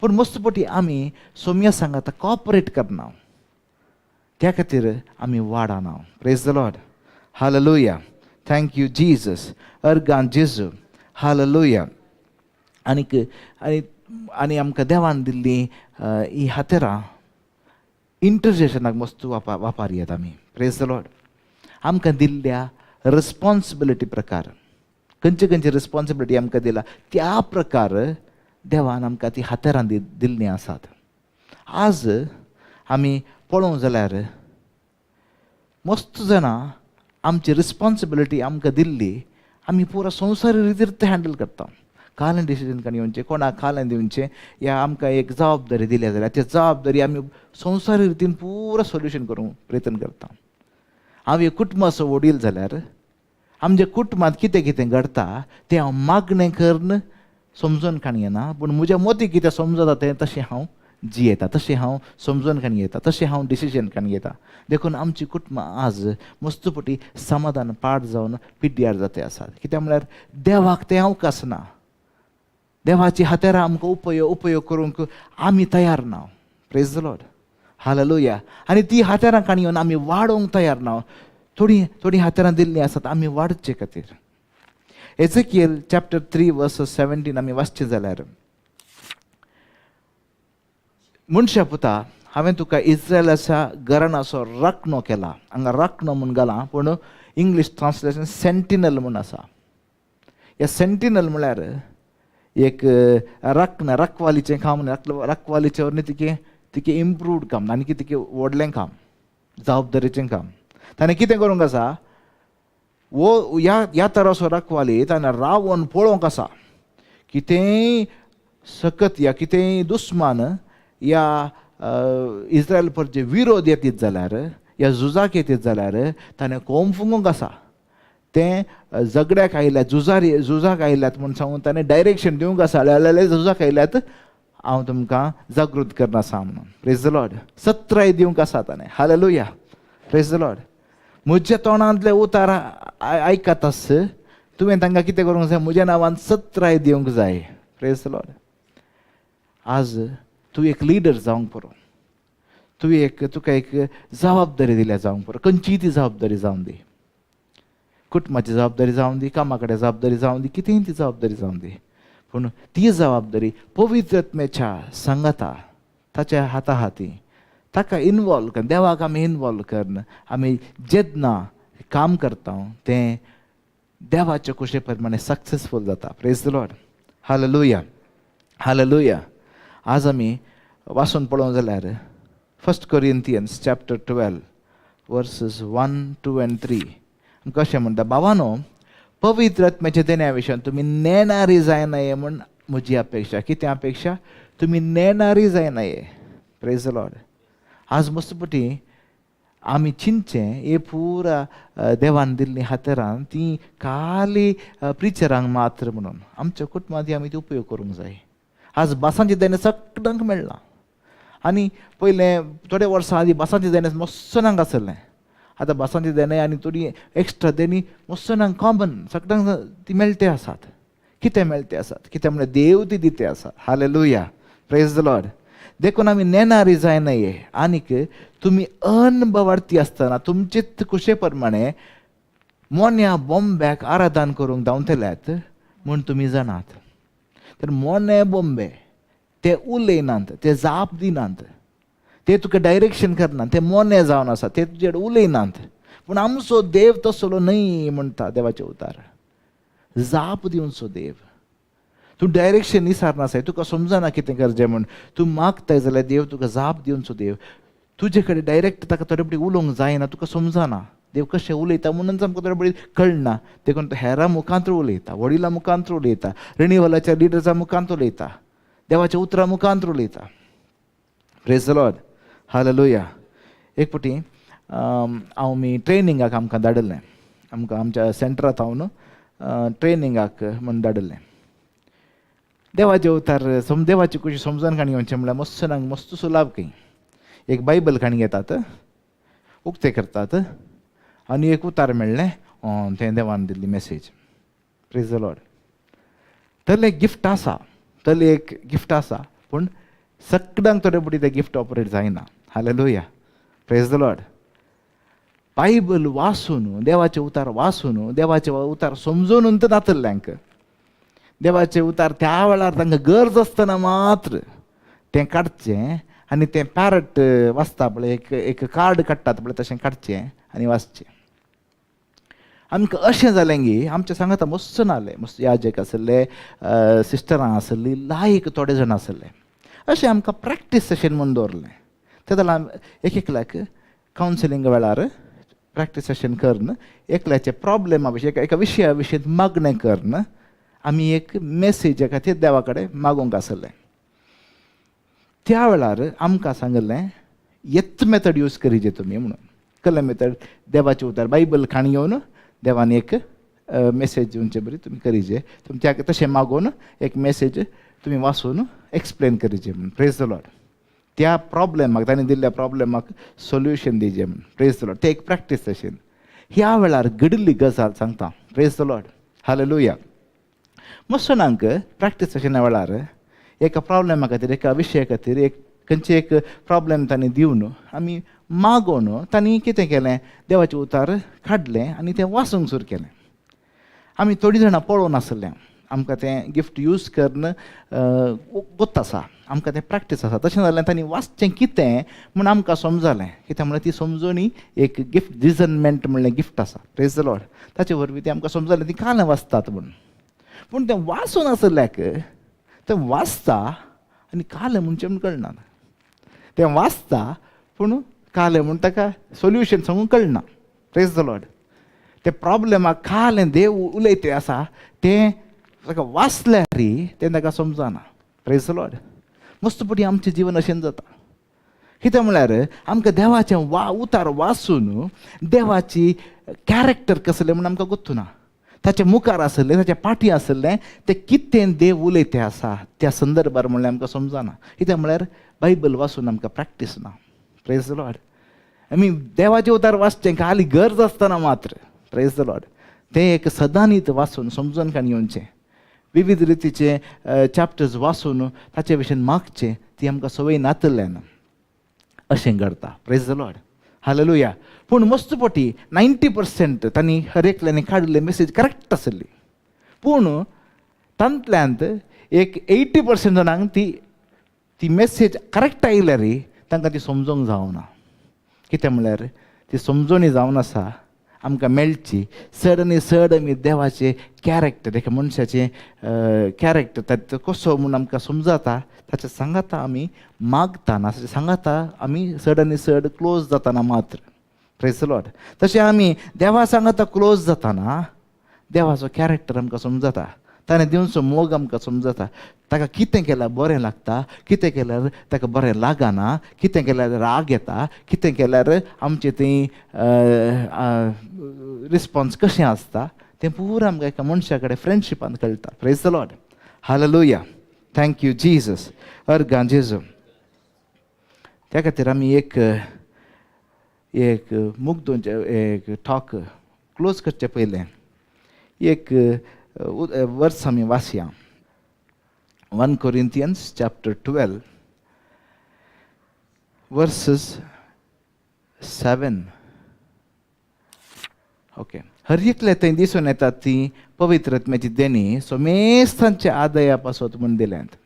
पूण मस्त पटी आमी सोम्या सांगाता कॉपरेट करना, त्या खातीर आमी वाडाना. Praise the Lord, hallelujah. Thank you Jesus, organ जेजू, हालेलुया. आनीक आनी आनी आमकां देवान दिल्ली ही हातेरां इंटरसेशनाक मस्त वापर येता आमी. Praise the Lord. आमकां दिल्ल्या रिस्पॉन्सिबिलिटी प्रकार, खंयचे खंयचे रिस्पॉन्सिबिलिटी आमकां दिला त्या प्रकार देवान आमकां ती हातेरां दिल्लीं आसात. आज आमी पळोवंक जाल्यार मस्त जाणां आमची रिस्पॉन्सिबिलिटी आमकां दिल्ली आमी पुरा संवसारी रितीर तें हँडल करता. कालें डिसिजन काणी येवचें, कोणाक कालें दिवचें, या आमकां एक जबाबदारी दिल्या जाल्यार त्या जबाबदारी आमी संवसारी रितीन पुरा सोल्युशन करूंक प्रयत्न करता. हांव एक कुटुंबाचो वडील जाल्यार आमच्या कुटुंबांत कितें कितें घडटा तें हांव मागणें करून समजून काणी येना, पूण म्हज्या मोती कितें समजता तें तशें हांव जियेता, तशें हांव समजून काणी घेता, तशें हांव डिसिजन काणी घेता. देखून आमची कुटुंबां आज मस्तपटी समाधान पाड जावन पिड्ड्यार जाते आसात. कित्याक म्हळ्यार देवाक तें अवकाश ना. देवाची हातेरां आमकां उपयोग करूंक आमी तयार ना. Praise the Lord, hallelujah. आनी ती हातेरां काणी येवन आमी वाडोवंक तयार ना. थोडीं थोडीं हातेरां दिल्लीं आसात आमी वाडचे खातीर. एझेकियल चॅप्टर 3 वर्स 17 आमी वाचचें जाल्यार, मनशा पुता, हांवें तुका इस्रायलाच्या घराण्याचो राखणो केला. हांगा राखणो म्हूण घाला, पूण इंग्लीश ट्रान्सलेशन सेंटिनल म्हूण आसा. ह्या सेंटिनल म्हळ्यार एक राखणा, राखवालीचें काम, राखवालीचें वरवीं तिके तिके इम्प्रूव्ड काम आनी कितें व्हडलें काम, जबाबदारीचें काम. ताणें कितें करूंक आसा, वो ह्या तराचो राखवाली ताणें रावोन पळोवंक आसा कितेंय सकत या कितेंय दुस्मान या इस्रायल परचे विरोध येतीत जाल्यार या झुजाक येतीत जाल्यार ताणें कोम फुगूंक आसा. तें झगड्याक आयल्यात, झुजारी झुजाक आयल्यात म्हूण सांगून ताणें डायरेक्शन दिवंक आसा, जाल्यार झुजाक आयल्यात हांव तुमकां जागृत करना आसा म्हणून. Praise the Lord. सत्राय दिवंक आसा ताणें. हालेलुया, प्रेज the Lord. म्हज्या तोंडांतले उतार आयकत आस तुवें तांकां कितें करूंक जाय, म्हज्या नांवान सत्राय दिवंक जाय. Praise the Lord. आज तूं एक लिडर जावंक पुरो, तूं एक तुका एक जबाबदारी दिल्या जावंक पुरो, खंयचीय ती जबाबदारी जावन दी, कुटुंबाची जबाबदारी जावन दी, कामा कडेन जबाबदारी जावन दी, कितेंय ती जबाबदारी जावन दी, पूण ती जबाबदारी पवित्र आत्म्याच्या सांगाता ताच्या हाता हाती ताका इनवॉल्व कर, देवाक आमी इनवॉल्व करन आमी जेन्ना काम करता तें देवाच्या कुशे प्रमाणे सक्सेसफूल जाता. Praise the Lord, hallelujah, hallelujah. आज आमी वाचून पळोवंक जाल्यार 1 Corinthians chapter 12 verses 1, 2 and 3 आमकां अशें म्हणटा, भावानो पवित्र आत्म्याच्या देण्या विशयान तुमी नेणारी जायना म्हूण म्हजी अपेक्षा. कितें अपेक्षा? तुमी नेणारी जायना हे. प्रेज the Lord. आज मस्तपटी आमी चिंतचें हे पुरा देवान दिल्लीं हातेरान ती खाली प्रिचरांक मात्र म्हणून आमच्या कुटुंबांत आमी ती उपयोग करूंक जाय. आज भासांचें देणें सगळ्यांक मेळ्ळां आनी पयलें थोडे वर्सां आदीं भासांचें देणें मस्त जाणांक आसलें. आतां भासांचें देणें आनी थोडी एक्स्ट्रा देणी मस्त जाणांक कॉमन सगळ्यांक ती मेळटे आसात. कितें मेळटे आसात? कितें म्हणल्यार देव ती दिते आसा. हालेलुया, प्रेज the Lord. देखून आमी नेणारी जायना हे. आनीक तुमी अनभवार्थी आसतना तुमचेच कुशे प्रमाणे मोन्या बोंब्याक आराधन करूंक धांवतल्यात म्हूण तुमी जाणात. तर मोने बोंबे ते उलयनात, ते जाप दिनात, ते तुका डायरेक्शन करनात, ते मोने जावन आसा, ते तुजे कडेन उलयनात. पूण आमचो देव तसलो न्हय म्हणटा देवाचें उतार. जाप दिवचो देव. तूं डायरेक्शन विसारनासाय, तुका समजना कितें करचें म्हूण, तूं मागताय जाल्यार देव तुका जाप दिवचो देव. तुजे कडेन डायरेक्ट ताका थोडे फावटी उलोवंक जायना, तुका समजना देव कशें उलयता म्हणून आमकां थोडे फावटी कळना. देखून तो हेरां मुखांत उलयता, वडिलां मुखांत उलयता, रिणीवालाच्या लिडर्सा मुखांत उलयता, देवाच्या उतरां मुखांत उलयता. प्रेज the Lord, hallelujah. एक फावटी हांव मी ट्रेनिंगाक आमकां धाडिल्लें, आमकां आमच्या सेंटरांत हांव ट्रेनिंगाक म्हूण धाडिल्लें. देवाचे उतार देवाची कुशी समजून काणी घेवचें म्हणल्यार मस्त जाणांक मस्त सुलाभ खंय. एक बायबल काणी घेतात, उक्तें करतात आनी एक उतार मेळ्ळें, तें देवान दिल्ली मॅसेज. प्रेज the Lord. तसलें एक गिफ्ट आसा, तसलें एक गिफ्ट आसा, पूण सगळ्यांक थोडे फावटी तें गिफ्ट ऑपरेट जायना. हालेलुया, प्रेज the Lord. Bible वाचून, देवाचे उतार वाचून, देवाचे उतार समजून तर नातल्ल्यांक देवाचे उतार त्या वेळार तांकां गरज आसतना मात्र तें काडचें आनी तें पॅरट वाचता पळय, एक एक कार्ड काडटात पळय तशें काडचें आनी वाचचें. आमकां अशें जालें की आमच्या सांगाता मस्त नासले, मस्त याजक आसले, सिस्टरां आसली, लायक थोडे जाण आसले. अशें आमकां प्रॅक्टीस सेशन म्हूण दवरलें. ते जाल्यार एक एकल्याक कावन्सिलींग वेळार प्रॅक्टीस सेशन करून एकल्याचे प्रॉब्लेमा विशीं, एका विशया विशीं मागणें करून आमी एक मेसेजा खातीर देवा कडेन मागूंक आसलें. त्या वेळार आमकां सांगिल्लें येच मेथड यूज करीजे तुमी म्हणून. कसलें मेथड? देवाचें उतर बायबल काणी घेवन देवान एक मेसेज दिवचे बरी तुमी करीजे, तुमच्या तशें मागून एक मेसेज तुमी वाचून एक्सप्लेन करीजे म्हणून. प्रेज the Lord. त्या प्रॉब्लेमाक, तांणी दिल्ल्या प्रॉब्लेमाक सोल्युशन दिजे म्हणून. प्रेज the Lord. तें एक प्रॅक्टीस तशें. ह्या वेळार घडिल्ली गजाल सांगता. प्रेज the Lord, hallelujah. मस्त जाणांक प्रॅक्टीस सेशना वेळार एका प्रॉब्लेमा खातीर, एका विशया खातीर, एक खंयचे एक प्रॉब्लेम तांणी दिवन आमी मागोवन तांणी कितें केलें, देवाचें उतार काडलें आनी तें वाचूंक सुरू केलें. आमी थोडीं जाणां पळोवन आसलें, आमकां तें गिफ्ट यूज करून गोत आसा, आमकां तें प्रॅक्टीस आसा. तशें जाल्यार तांणी वाचचें कितें म्हूण आमकां समजलें. कितें म्हणल्यार ती समजणी एक गिफ्ट, डिजनमेंट म्हणलें गिफ्ट आसा. प्रेज the Lord. ताचे वरवीं तें आमकां समजलें ती कालें वाचतात म्हूण. पूण तें वाचून आसल्याक तें वाचता आनी कालें म्हणचें म्हूण कळना. तें वाचता पूण कालें म्हूण ताका सोल्युशन सांगूंक कळना. प्रेज the Lord. ते प्रॉब्लेमाक कालें देव उलयते आसा तें ताका वाचल्यार तें ताका समजना. प्रेज the Lord. मस्त पटी आमचें जिवन अशें जाता. कितें म्हणल्यार आमकां देवाचें वा उतार वाचून देवाची कॅरेक्टर कसलें म्हूण आमकां गोत्तू ना. ताच्या मुखार आसलें, ताच्या पाटी आसलें तें कितें देव उलयतें आसा त्या संदर्भार म्हणल्यार आमकां समजना. कितें म्हणल्यार बायबल वाचून आमकां प्रॅक्टीस ना. प्रेज the Lord. आमी देवाचें उतार वाचचें खाली गरज आसतना मात्र. प्रेज the Lord. तें एक सदांनीत वाचून समजून काणी येवचें, विविध रितीचे चॅप्टर्स वाचून ताचे विशीं मागचें, ती आमकां संवय नातल्यान अशें घडता. प्रेज the Lord, hallelujah. पूण मस्त पटी 90% तांणी हर एकल्यानी काडिल्ले मेसेज करेक्ट आसली, पूण तांतल्यांत एक 80% जाणांक ती ती मेसेज करेक्ट आयल्यार तांकां ती समजूंक जावना. कितें म्हणल्यार ती समजणी जावन आसा आमकां मेळची चड आनी चड आमी देवाचें कॅरेक्टर, एका मनशाचें कॅरेक्टर तो कसो म्हूण आमकां समजता. ताच्या सांगाता आमी मागताना, ताच्या सांगाता आमी चड आनी चड क्लोज जाताना मात्र. प्रेज the Lord. तशें आमी देवा सांगाता क्लोज जाताना देवाचो कॅरेक्टर आमकां समजता. ताणें दिवचो मोग आमकां समजता. ताका कितें केल्यार बरें लागता, कितें केल्यार ताका बरें लागना, कितें केल्यार राग येता, कितें केल्यार आमचें थंय रिस्पोन्स कशें आसता तें पुरा आमकां एका मनशा कडेन फ्रेंडशिपान कळटा. Praise the Lord. Hallelujah. Thank you Jesus. अर्गां जेजू. त्या खातीर आमी एक एक मुग्दोंचे एक टॉक क्लोज करचे पयलें एक वर्स आमी वाचया. 1 Corinthians chapter 12 verses 7. Okay. हर एकले थंय दिसून येतात ती पवित्र आत्म्याची देणी सोमेस्तांच्या आदया पासत म्हूण दिल्यांत.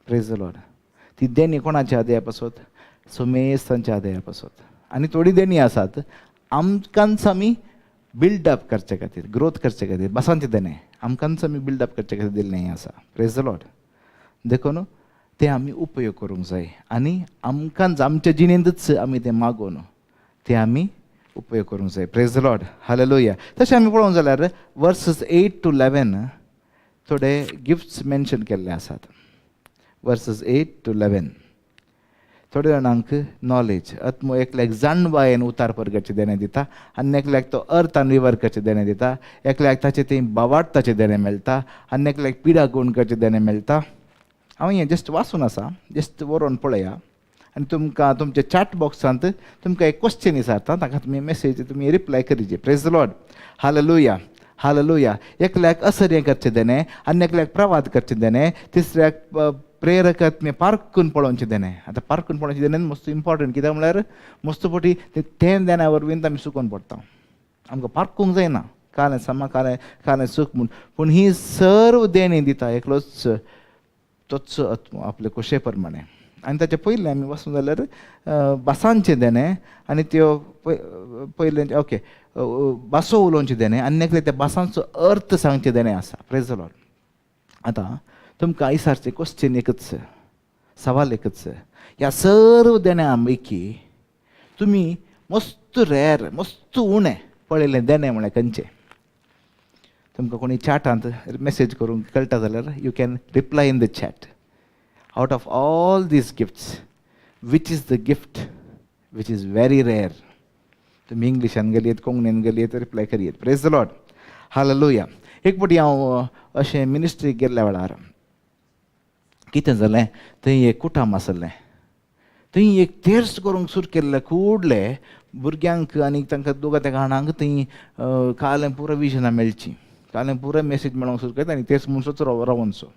Praise the Lord. ती देणी कोणाच्या आदया पासत? सोमेस्तांच्या आदया पासत. आनी थोडी देणी आसात आमकांच आमी बिल्डअप करचे खातीर, ग्रोथ करचे खातीर. बसांचे देणें आमकांच आमी बिल्डअप करचे खातीर दिल्लें आसा. Praise the Lord. देखून तें आमी उपयोग करूंक जाय आनी आमकांच आमच्या जिणेंतूच आमी तें मागून तें आमी उपयोग करूंक जाय. Praise the Lord. Hallelujah. तशें आमी पळोवंक जाल्यार वर्सस 8 to 11 थोडे गिफ्ट्स मेन्शन केल्ले आसात. वर्सस 8 to 11 थोडे जाणांक नॉलेज, आत्मो एकल्याक जाणवायेन उतार परगटचें देणें दिता आनी एकल्याक तो अर्थ आनी विवर करचें देणें दिता, एकल्याक ताचें तें बावाडताचें देणें मेळटा आनी एकल्याक पिडा गुण करचें देणें मेळटा. हांव हें जस्ट वाचून आसा, जस्ट बरोवन पळया आनी तुमकां तुमच्या चॅट बॉक्सांत तुमकां एक क्वेश्चन विचारता, ताका तुमी मेसेज तुमी reply करीजे. Praise the Lord. Hallelujah. Hallelujah. एकल्याक असर्य करचें देणें आनी एकल्याक प्रवाद करचें देणें, तिसऱ्याक प्रेरकात्मे पारकून पळोवचें देणें. आतां पारकून पळोवचें देणें मस्त इम्पॉर्टंट, कित्याक म्हळ्यार मस्त पटी तें देण्या वरवीं आमी चुकोन पडटा. आमकां पारकूंक जायना कालें समा कालें कालें चूक म्हूण, पूण ही सर्व देणी दिता एकलोच तोच आत्मो आपले खोशे प्रमाणे. आनी ताचे पयलें आमी वचूं जाल्यार भासांचें देणें आनी त्यो पयलें ओके भासो उलोवचें देणें आनी एकलें त्या भासांचो अर्थ सांगचें देणें आसा. Praise the Lord. आतां तुमकां विचारचें क्वेश्चन एकच, सवाल एकच, ह्या सर्व देण्यां पैकी तुमी मस्त रेर मस्त उणें पळयलें देणें म्हळ्यार खंयचें? तुमकां कोणी चॅटांत मेसेज करूंक कळटा जाल्यार you can reply in the chat. Out of all these gifts, which is the gift which is very rare? तुमी इंग्लिशान गेलीत, कोंकणीन गेलीत, reply करयेत. Praise the Lord. Hallelujah. एक फावटी हांव अशें मिनिस्ट्रीक गेल्ल्या वेळार कितें जालें, थंय एक कुटाम आसलें, थंय एक तेर्स करूंक सुरू केल्लें कुडले भुरग्यांक आनी तांकां दोगा त्या जाणांक थंय कालें पुरो विजनां मेळची, कालें पुरो मेसेज मेळोंक सुरू केलें आनी तेर्स मनसोच रावनसो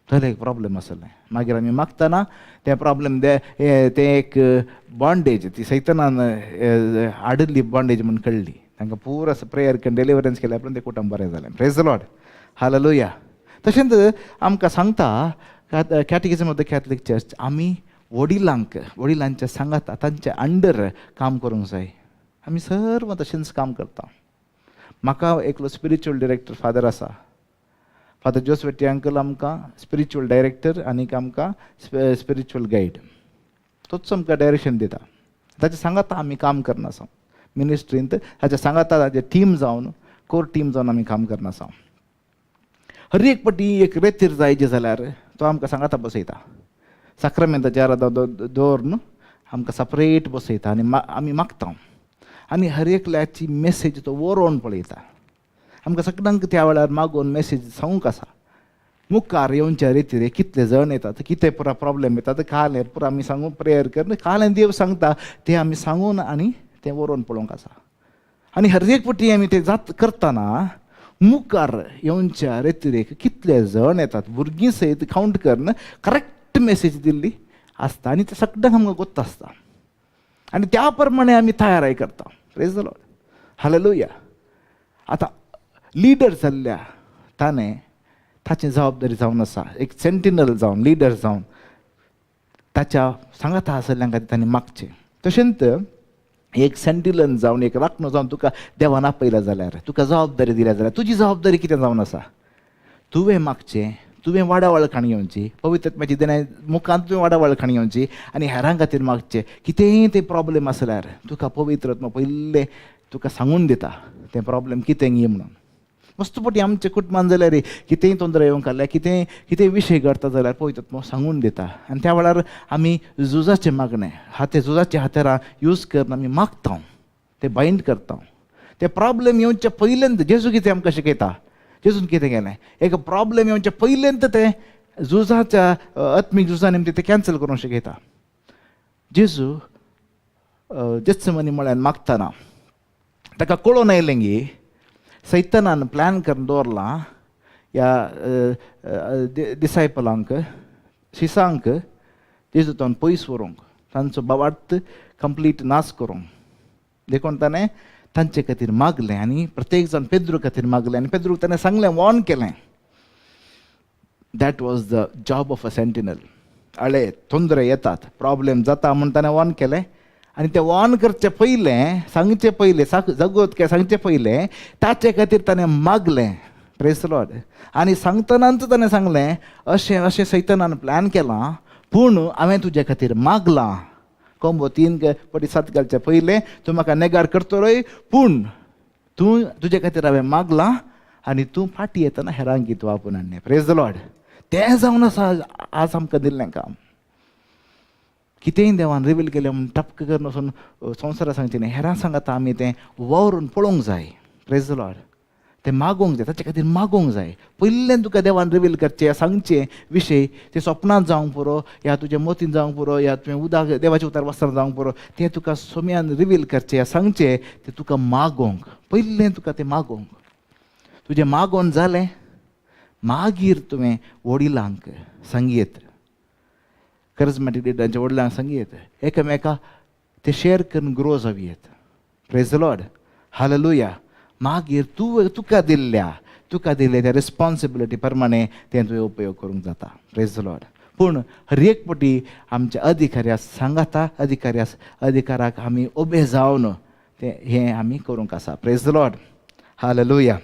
थंय एक प्रॉब्लेम आसलें. मागीर आमी मागतना तें प्रॉब्लेम तें एक बॉन्डेज ती सैतनान हाडिल्ली बॉन्डेज म्हूण कळ्ळी. तांकां पुरो प्रेयर करून डिलिवरन्स केल्या उपरांत तें कुटुंब बरें जालें. Praise the Lord. Hallelujah. तशेंच आमकां सांगता Catechism of the Catholic Church, आमी वडिलांक वडिलांच्या सांगाता तांच्या अंडर काम करूंक जाय. आमी सर्व तशेंच काम करता. म्हाका एकलो स्पिरिच्युअल डिरेक्टर फादर आसा, फादर जोसवेटी अंकल आमकां स्पिरिच्युअल डायरेक्टर आनीक आमकां स्पिरिच्युअल गायड, तोच आमकां डायरेक्शन दिता. ताच्या सांगाता आमी काम करना आसा मिनिस्ट्रींत, ताच्या सांगाता ताचे टीम जावन कोर टीम जावन आमी काम करना आसा. हर एक पटी एक रेतीर जायचे जाल्यार तो आमकां सांगाता बसयता, साक्रामेंताच्या आरादा दवरून आमकां सपरेट बसयता आनी आमी मागता आनी हर एकल्याची मेसेज तो बरोवन पळयता. आमकां सगळ्यांक त्या वेळार मागून मेसेज सांगूंक आसा. मुखार येवच्या रितीर कितले जण येतात, कितें पुरा प्रॉब्लेम येतात, कालें पुरा आमी सांगून प्रेयर करून कालें देव सांगता तें आमी सांगून आनी तें बरोवन पळोवंक आसा. आनी हर एक पटी आमी तें जात करतना मुखार येवच्या रेतिरेक कितले जण येतात भुरगीं सयत कावंट करून करेक्ट मेसेज दिल्ली आसता आनी तें सगळ्यांक आमकां गोत्त आसता आनी त्या प्रमाणे आमी तयाराय करता. Praise the Lord. Hallelujah. आतां लिडर जाल्ल्या ताणें ताची जबाबदारी जावन आसा, एक सेंटिनल जावन लिडर जावन ताच्या सांगाता आसल्ल्या खातीर ताणें मागचें. तशेंच एक सेंटिनल जावन एक राखणो जावन तुका देवान आपयला जाल्यार, तुका जबाबदारी दिल्या जाल्यार तुजी जबाबदारी कितें जावन आसा? तुवें मागचें, तुवें वाडावळ खाण घेवची, पवित्र आत्म्याची देणे मुखांत तुवें वाडावळ खाण घेवची आनी हेरां खातीर मागचें. कितेंय तें प्रॉब्लेम आसल्यार तुका पवित्र आत्मा पयलें तुका सांगून दिता तें प्रॉब्लेम कितें गी म्हणून. मस्त पटी आमच्या कुटुंबान जाल्यार कितेंय तोंदरे येवंक आसल्यार, कितेंय कितेंय विशय घडता जाल्यार पवित्र आत्मो सांगून दिता आनी त्या वेळार आमी झुजाचें मागणें हाते झुजाचे हातेरां यूज करून आमी मागता, ते बायंड करता. ते प्रॉब्लेम येवचे पयल्यांत जेजू कितें आमकां शिकयता, जेजून कितें केलें, एक प्रॉब्लेम येवचे पयल्यांत ते झुजाच्या आत्मीक झुजा निमतीं ते कॅन्सल करूंक शिकयता. जेजू जेत्समनी म्हळ्यार मागतना ताका कळोन आयलें की सैतानान प्लॅन करून दवरलां ह्या डिसायपलांक, शिसांक जेजू तावन पयस व्हरूंक, तांचो बावार्थ कंप्लीट नाश करूंक. देखून ताणें तांचे खातीर मागलें आनी प्रत्येक जाण पेद्रू खातीर मागलें आनी पेद्रूक ताणें सांगलें, वॉर्न केलें. That was the job of a sentinel. अळे तोंदरे येतात, प्रॉब्लेम जाता म्हूण ताणें वॉर्न केलें. आनी तें वॉर्न करचें पयलें, सांगचें पयलें, जगोत काय सांगचें पयलें ताचे खातीर ताणें मागलें. Press Lord. आनी सांगतनाच ताणें सांगलें, अशें अशें सैतानान प्लॅन केलां, पूण हांवें तुजे खातीर मागलां. कोंबो 3 पटी 7 घालचें पयलें तूं म्हाका नेगार करतलोय, पूण तूं तुजे खातीर हांवें मागलां आनी तूं फाटीं येतना हेरांक तूं आपोवन हाडलें. प्रेज the Lord. तें जावन आसा आज आमकां दिल्लें काम. कितेंय देवान रिवील केलें म्हूण टपक करून वचून संवसारा सांगचें न्ही, हेरां सांगाता आमी तें वावरून पळोवंक जाय. प्रेज the Lord. तें मागोवंक जाय, ताचे खातीर मागोवंक जाय. पयल्यान तुका देवान रिवील करचें, सांगचें विशय, तें सपनांत जावंक पुरो, या तुज्या मतीन जावंक पुरो, या तुवें उदक देवाचें उतार वाचतना जावंक पुरो, तें तुका सोम्यान रिवील करचें या सांगचें, तें तुका मागोवंक पयलें, तुका तें मागोवंक. तुजें मागोवन जालें मागीर तुवें वडिलांक सांगयेत, करिज्मॅटीक लिडरांच्या वडिलांक सांगयेत, एकामेका ते शेअर करून ग्रो जावयेत. प्रेज the Lord. Hallelujah. मागीर तूं तुका दिल्ल्या, तुका दिल्ल्या त्या रिस्पॉन्सिबिलिटी प्रमाणे तें तुवें उपयोग करूंक जाता. Praise the Lord. पूण हर एक पटी आमच्या अधिकाऱ्या सांगाता, अधिकाऱ्या अधिकाराक आमी उबे जावन तें हें आमी करूंक आसा. Praise the Lord. Hallelujah.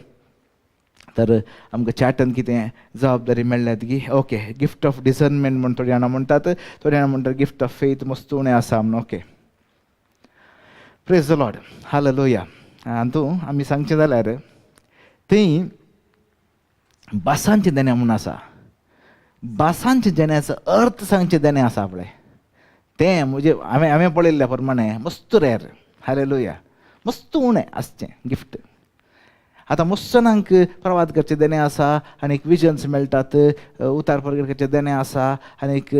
तर आमकां चॅटन कितें जबाबदारी मेळ्ळ्यात की ओके, गिफ्ट ऑफ डिसर्नमेंट म्हूण थोडीं जाणां म्हणटात, थोडीं जाणां म्हणटात गिफ्ट ऑफ फेथ मस्त उणें आसा म्हूण. Okay, praise the Lord. Hallelujah. हातूं आमी सांगचें जाल्यार थंय भासांचें देणें म्हूण आसा. भासांचें देण्याचो अर्थ सांगचें देणें आसा पळय, तें म्हजें हांवें पळयल्ल्या प्रमाणे मस्त रेर. हालेलुया. मस्त उणें आसचें गिफ्ट. आतां मस्त जाणांक प्रवाद करचें देणें आसा, आनीक विजन्स मेळटात, उतार प्रगट करचें देणें आसा, आनीक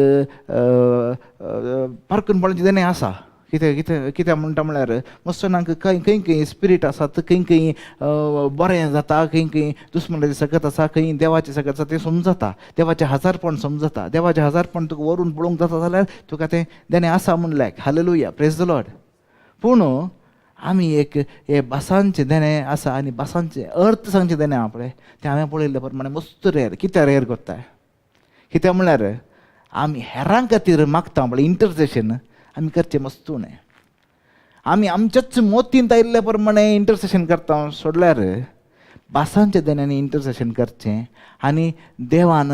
पारकून पळोवचें देणें आसा. कितें कितें कितें म्हणटा म्हळ्यार मस्त जाणांक खंय खंय खंय स्पिरीट आसात, खंय खंय बरें जाता, खंय खंय दुस्मनाचें सकत आसा, खंय देवाचें सकत आसा, तें समजता, देवाचें हजारपण समजता. देवाचें हजारपण तुका व्हरून पळोवंक जाता जाल्यार तुका तें देणें आसा म्हणल्यार. हालेलुया. Praise the Lord. पूण आमी एक हे भासांचें देणें आसा आनी भासांचें अर्थ सांगचें देणें आहा पळय, तें हांवें पळयल्लें प्रमाणे मस्त रेर. कित्याक रेर करताय? कित्याक म्हळ्यार आमी हेरां खातीर मागता पळय, इंटरसेशन आमी करचें मस्त उणें. आमी आमच्याच मोतींत आयिल्ल्या प्रमाणे इंटरसेशन करता सोडल्यार भासांच्या देण्यांनी इंटरसेशन करचें आनी देवान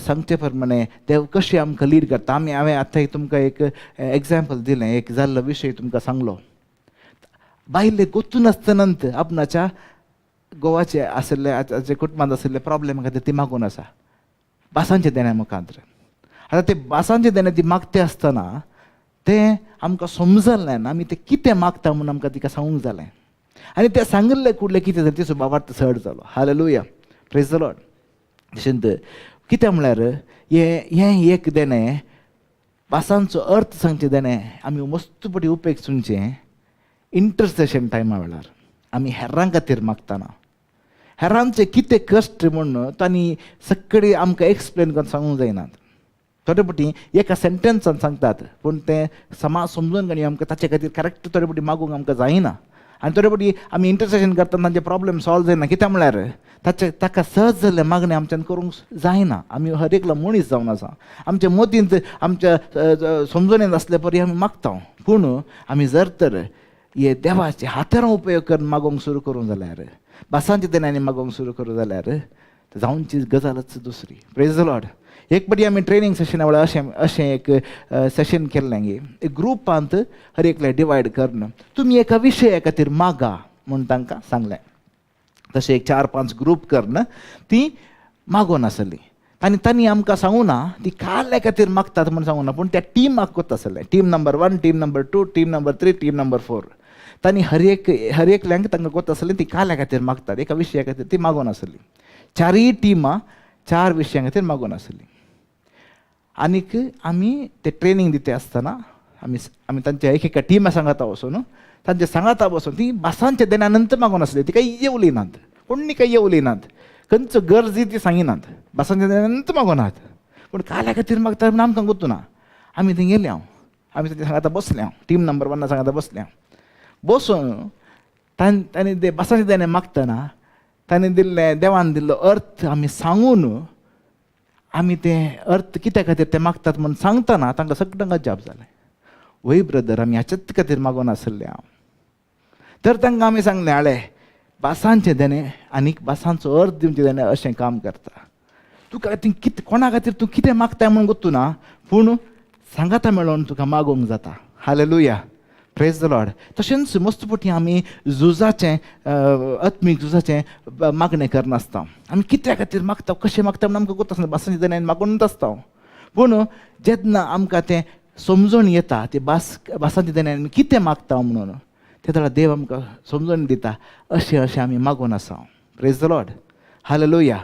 सांगचे प्रमाणे देव कशें आमकां लीड करता. आमी हांवें आतां एक तुमकां एक एग्जाम्पल दिलें, एक जाल्लो विशय तुमकां सांगलो. बायले गोतून आसतनात आपणाच्या गोवाचे आशिल्ले आतांचे कुटुंबांत आशिल्ले प्रॉब्लेम खातीर ती मागून आसा भासांचे देण्या मुखांत. आतां ते भासांचे देणें ती मागते आसतना तें आमकां समजलें ना, आमी तें कितें मागता म्हूण आमकां तिका सांगूंक जालें आनी तें सांगिल्लें कुडलें कितें जालें, तिचो बाबार्थ चड जालो. हालेलुया. Praise the Lord. तशेंच कितें म्हळ्यार हें हें एक देणें भासांचो अर्थ सांगचें देणें आमी मस्त पटी उपेग सुनचें इंटरसेशन टायमा वेळार आमी हेरां खातीर मागतना हेरांचे कितें कश्ट म्हूण तांणी सगळी आमकां एक्सप्लेन करून सांगूंक जायनात. थोडे पटी एका सेंटेन्सान सांगतात, पूण तें समाज समजून घेवन आमकां ताचे खातीर करेक्ट थोडे पटी मागूंक आमकां जायना आनी थोडे पटी आमी इंटरसेशन करतना तांचे प्रॉब्लेम सॉल्व जायना. कित्याक म्हळ्यार ताचे ताका सहज जाल्लें मागणें आमच्यान करूंक जायना. आमी हर एकलो मनीस जावन आसा, आमच्या मतींत आमच्या समजणेंत आसले परी आमी मागता. पूण आमी जर तर हे देवाचे हातेरां उपयोग करून मागोवंक सुरू करूं जाल्यार, भासांच्या देण्यांनी मागोवंक सुरू करूं जाल्यार जावची गजालच दुसरी. Praise the Lord. एक पटी आमी ट्रेनींग सेशना वेळार अशें अशें एक सेशन केल्लें गे, एक ग्रुपांत हर एकले डिवायड करून तुमी एका विशया खातीर मागा म्हूण तांकां सांगलें. तशें एक 4-5 ग्रूप करून ती मागोन आसली आनी तांणी आमकां सांगू ना ती काल्या खातीर मागतात म्हूण सांगू ना, पूण त्या टिमाक कोत्ता आसलें, team number 1, team number 2, team number 3, team number 4. तांणी हर एकल्यांक तांकां कोत्ता आसलें ती काल्या खातीर मागतात, एका विशया खातीर ती मागोन आसली. चारूय टिमां 4 विशयां खातीर मागोन आसली. आनीक आमी ते ट्रेनींग दिता आसतना आमी तांच्या एक एका टिमा सांगाता वचून तांच्या सांगाता बसून ती भासांच्या देण्या नंतर मागोन आसली. ती काही येवली नात, कोणी काही येवली नात, खंयचो गरजी ती सांगिनात, भासांच्या देण्या नंतर मागोनात, पूण काल्या खातीर मागता म्हूण आमकां गोत्तू ना. आमी थंय गेले हांव, आमी तांच्या सांगाता बसले हांव, टीम नंबर 1 सांगाता बसले हांव. बसून तांणी ते भासांच्या देणे मागतना तांणी दिल्लें देवान दिल्लो अर्थ आमी सांगून आमी ते अर्थ कित्या खातीर ते मागतात म्हूण सांगतना तांकां सगळ्यांक अजाप जालें. वय ब्रदर, आमी हाच्याच खातीर मागून आसले हांव. तर तांकां आमी सांगलें, आळे भासांचें देणें आनीक भासांचो अर्थ दिवचें देणें अशें काम करता. तुका ती कितें कोणा खातीर तूं कितें मागताय म्हूण गोत्तू ना, पूण सांगाता मेळोन तुका मागोवंक जाता. हालेलुया, प्रेज the Lord. तशेंच मस्त पटी आमी झुजाचें आत्मीक झुजाचें मागणें करनासता. आमी कित्या खातीर मागता, कशें मागता म्हूण आमकां गोत्त आसना, भासांचें देणें मागूनच आसता. पूण जेन्ना आमकां तें समजून येता ते भासांचें देणें आमी कितें मागता म्हणून, ते वेळार देव आमकां समजून दिता अशें अशें आमी मागून आसा. प्रेज the Lord, hallelujah.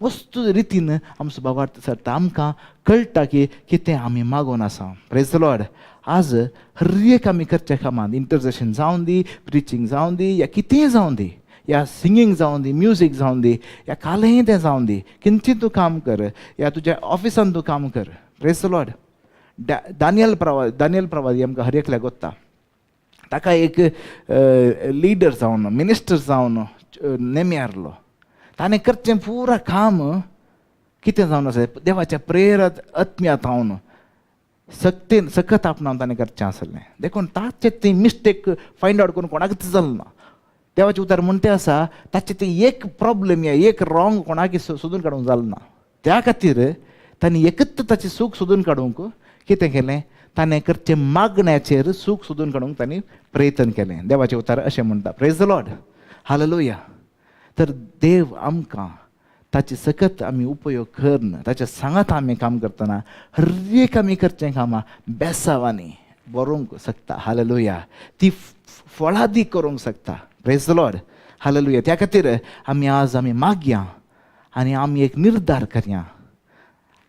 वस्तू रितीन आमचो भावार्थ सरता, आमकां कळटा की कितें आमी मागून आसा. प्रेज the Lord. आज हर एक आमी करच्या कामांत इंटरसेशन जावन दी, प्रिचींग जावन दी, या कितेंय जावन दी, या सिंगींग जावन दी, म्युजीक जावन दी, या कालेंय तें जावन दी, किंची तूं काम कर, या तुज्या ऑफिसान तूं काम कर. प्रेज the Lord. Daniel प्रवादी आमकां हर एकल्याक गोत्ता. ताका एक लिडर जावन, मिनिस्टर जावन नेम्यारलो. ताणें करचें पुरा काम कितें जावन आसा, देवाच्या प्रेरत आत्म्यांत हांव सक्तेन सकत आपणावन ताणें करचें आसलें. देखून ताचें ती मिस्टेक फायंड आवट करून कोणाकच जालें ना. देवाचें उतर म्हण तें आसा, ताचें तें एक प्रॉब्लेम या एक रॉंग कोणाक सोदून काडूंक जालें ना. त्या खातीर ताणें एकच ताचें सूख सोदून काडूंक कितें केलें, ताणें करचें मागण्याचेर सूख सोदून काडूंक ताणें प्रयत्न केलें. देवाचें उतर अशें म्हणटा. प्रेज the Lord, hallelujah. तर देव आमकां ताचे सकत आमी उपयोग करून ताच्या सांगात आमी काम करतना हर एक आमी करचें कामां बेसावांनी बरोवंक शकता. हालेलुया. ती फळादीक करूंक शकता. प्रेज the Lord, hallelujah. त्या खातीर आमी आज आमी मागया आनी आमी एक निर्धार करया,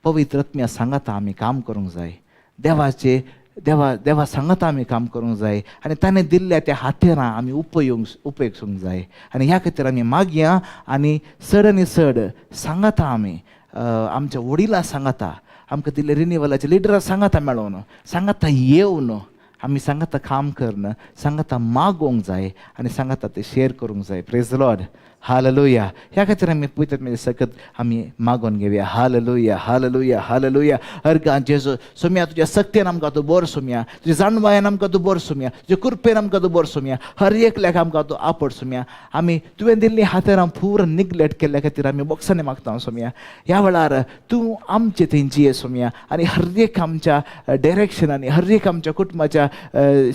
पवित्र आत्म्या सांगाता आमी काम करूंक जाय, देवाचे देवा देवा सांगाता आमी काम करूंक जाय आनी ताणें दिल्ल्या त्या हातेरां आमी उपयोग उपयोगसूंक जाय. आनी ह्या खातीर आमी मागया आनी चड आनी चड सांगाता आमी आमच्या वडिलां सांगाता, आमकां दिल्ले रिनिवलाच्या लिडरां सांगाता मेळोवन, सांगाता येवन आमी सांगाता काम करून सांगाता मागोवंक जाय आनी सांगाता ते शेअर करूंक जाय. प्रेज the Lord, hallelujah. ह्या खातीर आमी पयतात म्हणजे सकत आमी मागोवन घेवया. Hallelujah, hallelujah, hallelujah. अर्गां जेजू सोम्या, तुज्या सक्तेन आमकां तूं बोर सोम्या, तुज्या जाणवायेन आमकां तूं बोर सोम्या, तुज्या कृपेन आमकां तूं बोर सोम्या, हर एकल्याक आमकां तूं आपड सोम्या. आमी तुवें दिल्ली हातेरां पूरा निग्लेक्ट केल्ल्या खातीर आमी बोक्सांनी मागता सोम्या. ह्या वेळार तूं आमचे थंय जिये सोम्या आनी हर एक आमच्या डायरेक्शनांनी, हर एक आमच्या कुटुंबाच्या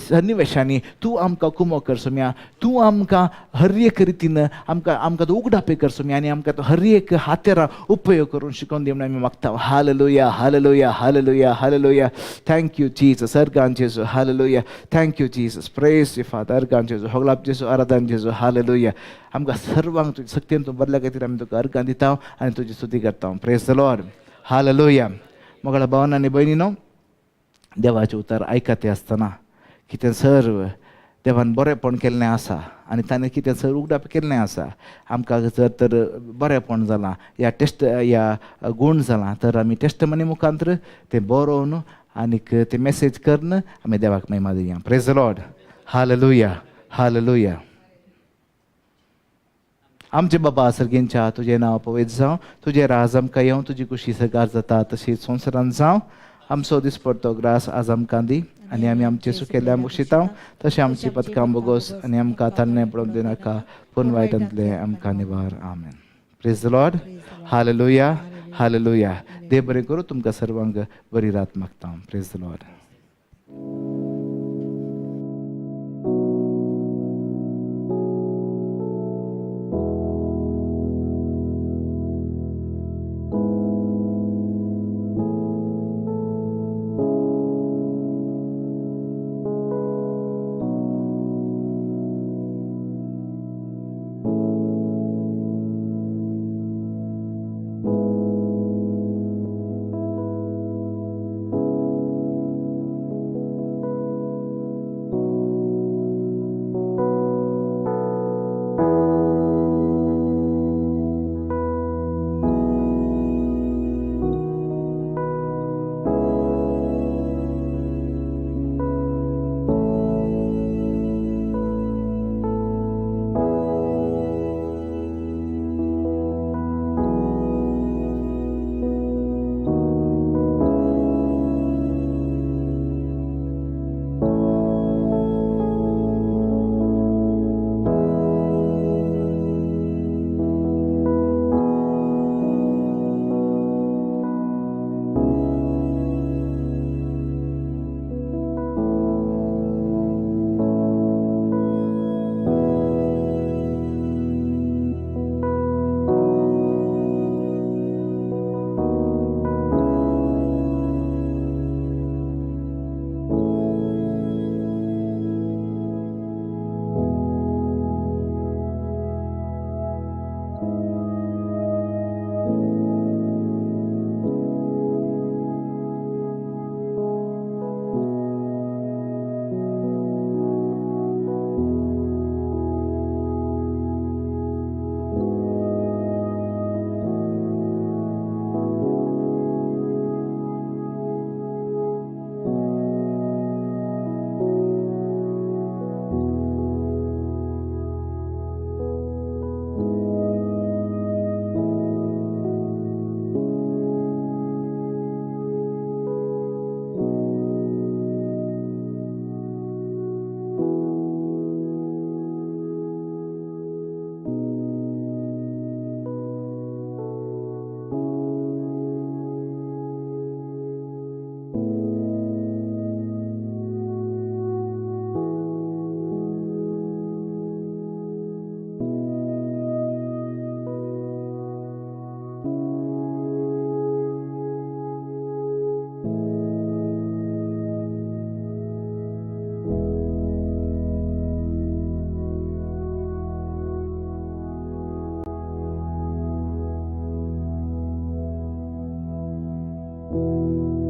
सन्निवेशांनी तूं आमकां कुमो कर सोम्या. तूं आमकां हर एक रितीन आमकां आमकां तूं उगडापे कर सोम्या आनी आमकां तूं हर एक हातेरां उपयोग करून शिकोवन दी म्हणून आमी मागता. Hallelujah, hallelujah, hallelujah, hallelujah. Thank you Jesus. Organ जेजू, hallelujah. Thank you Jesus. Praise you father. Organ जेजू, होगलाप जेजू, आराधन जेजू, हालेलुया. आमकां सर्वांक तुज्या सक्तेन तूं बदल्या खातीर आमी तुका अर्गान दिता आनी तुजी स्तुती करता. प्रेज the Lord, hallelujah. मोगाळ भावान आनी भयणीनो, देवाचें उतर आयकते आसतना कितें सर्व देवान बरेंपण केल्लें आसा आनी ताणें कितें सर उगडाप केल्लें आसा, आमकां जर तर बरेंपण जालां या टेस्ट या गूण जालां तर आमी टेस्टमनी मुखांतर तें बरोवन आनीक तें मेसेज करून आमी देवाक महिमा दिया. प्रेज the Lord, hallelujah, hallelujah. आमचे बाबा सर्गेंच्या, तुजें नांव पवित्र जावं, तुजें राज आमकां येवं, तुजी कुशी सगार जाता तशी संवसारान जावं. आमचो दिसपडतो ग्रास आज आमकां दी आनी आमी आमचे सुकेल्या मुक्षितांव तशें आमची पदकां बोगोस आनी आमकां तान्ने पळोवन दिनाका, पूण वायटांतलें आमकां निवार. आमेन. प्रेज the Lord, hallelujah, hallelujah. देव बरें करूं तुमकां सर्वांक, बरी रात मागता. Praise the Lord. you.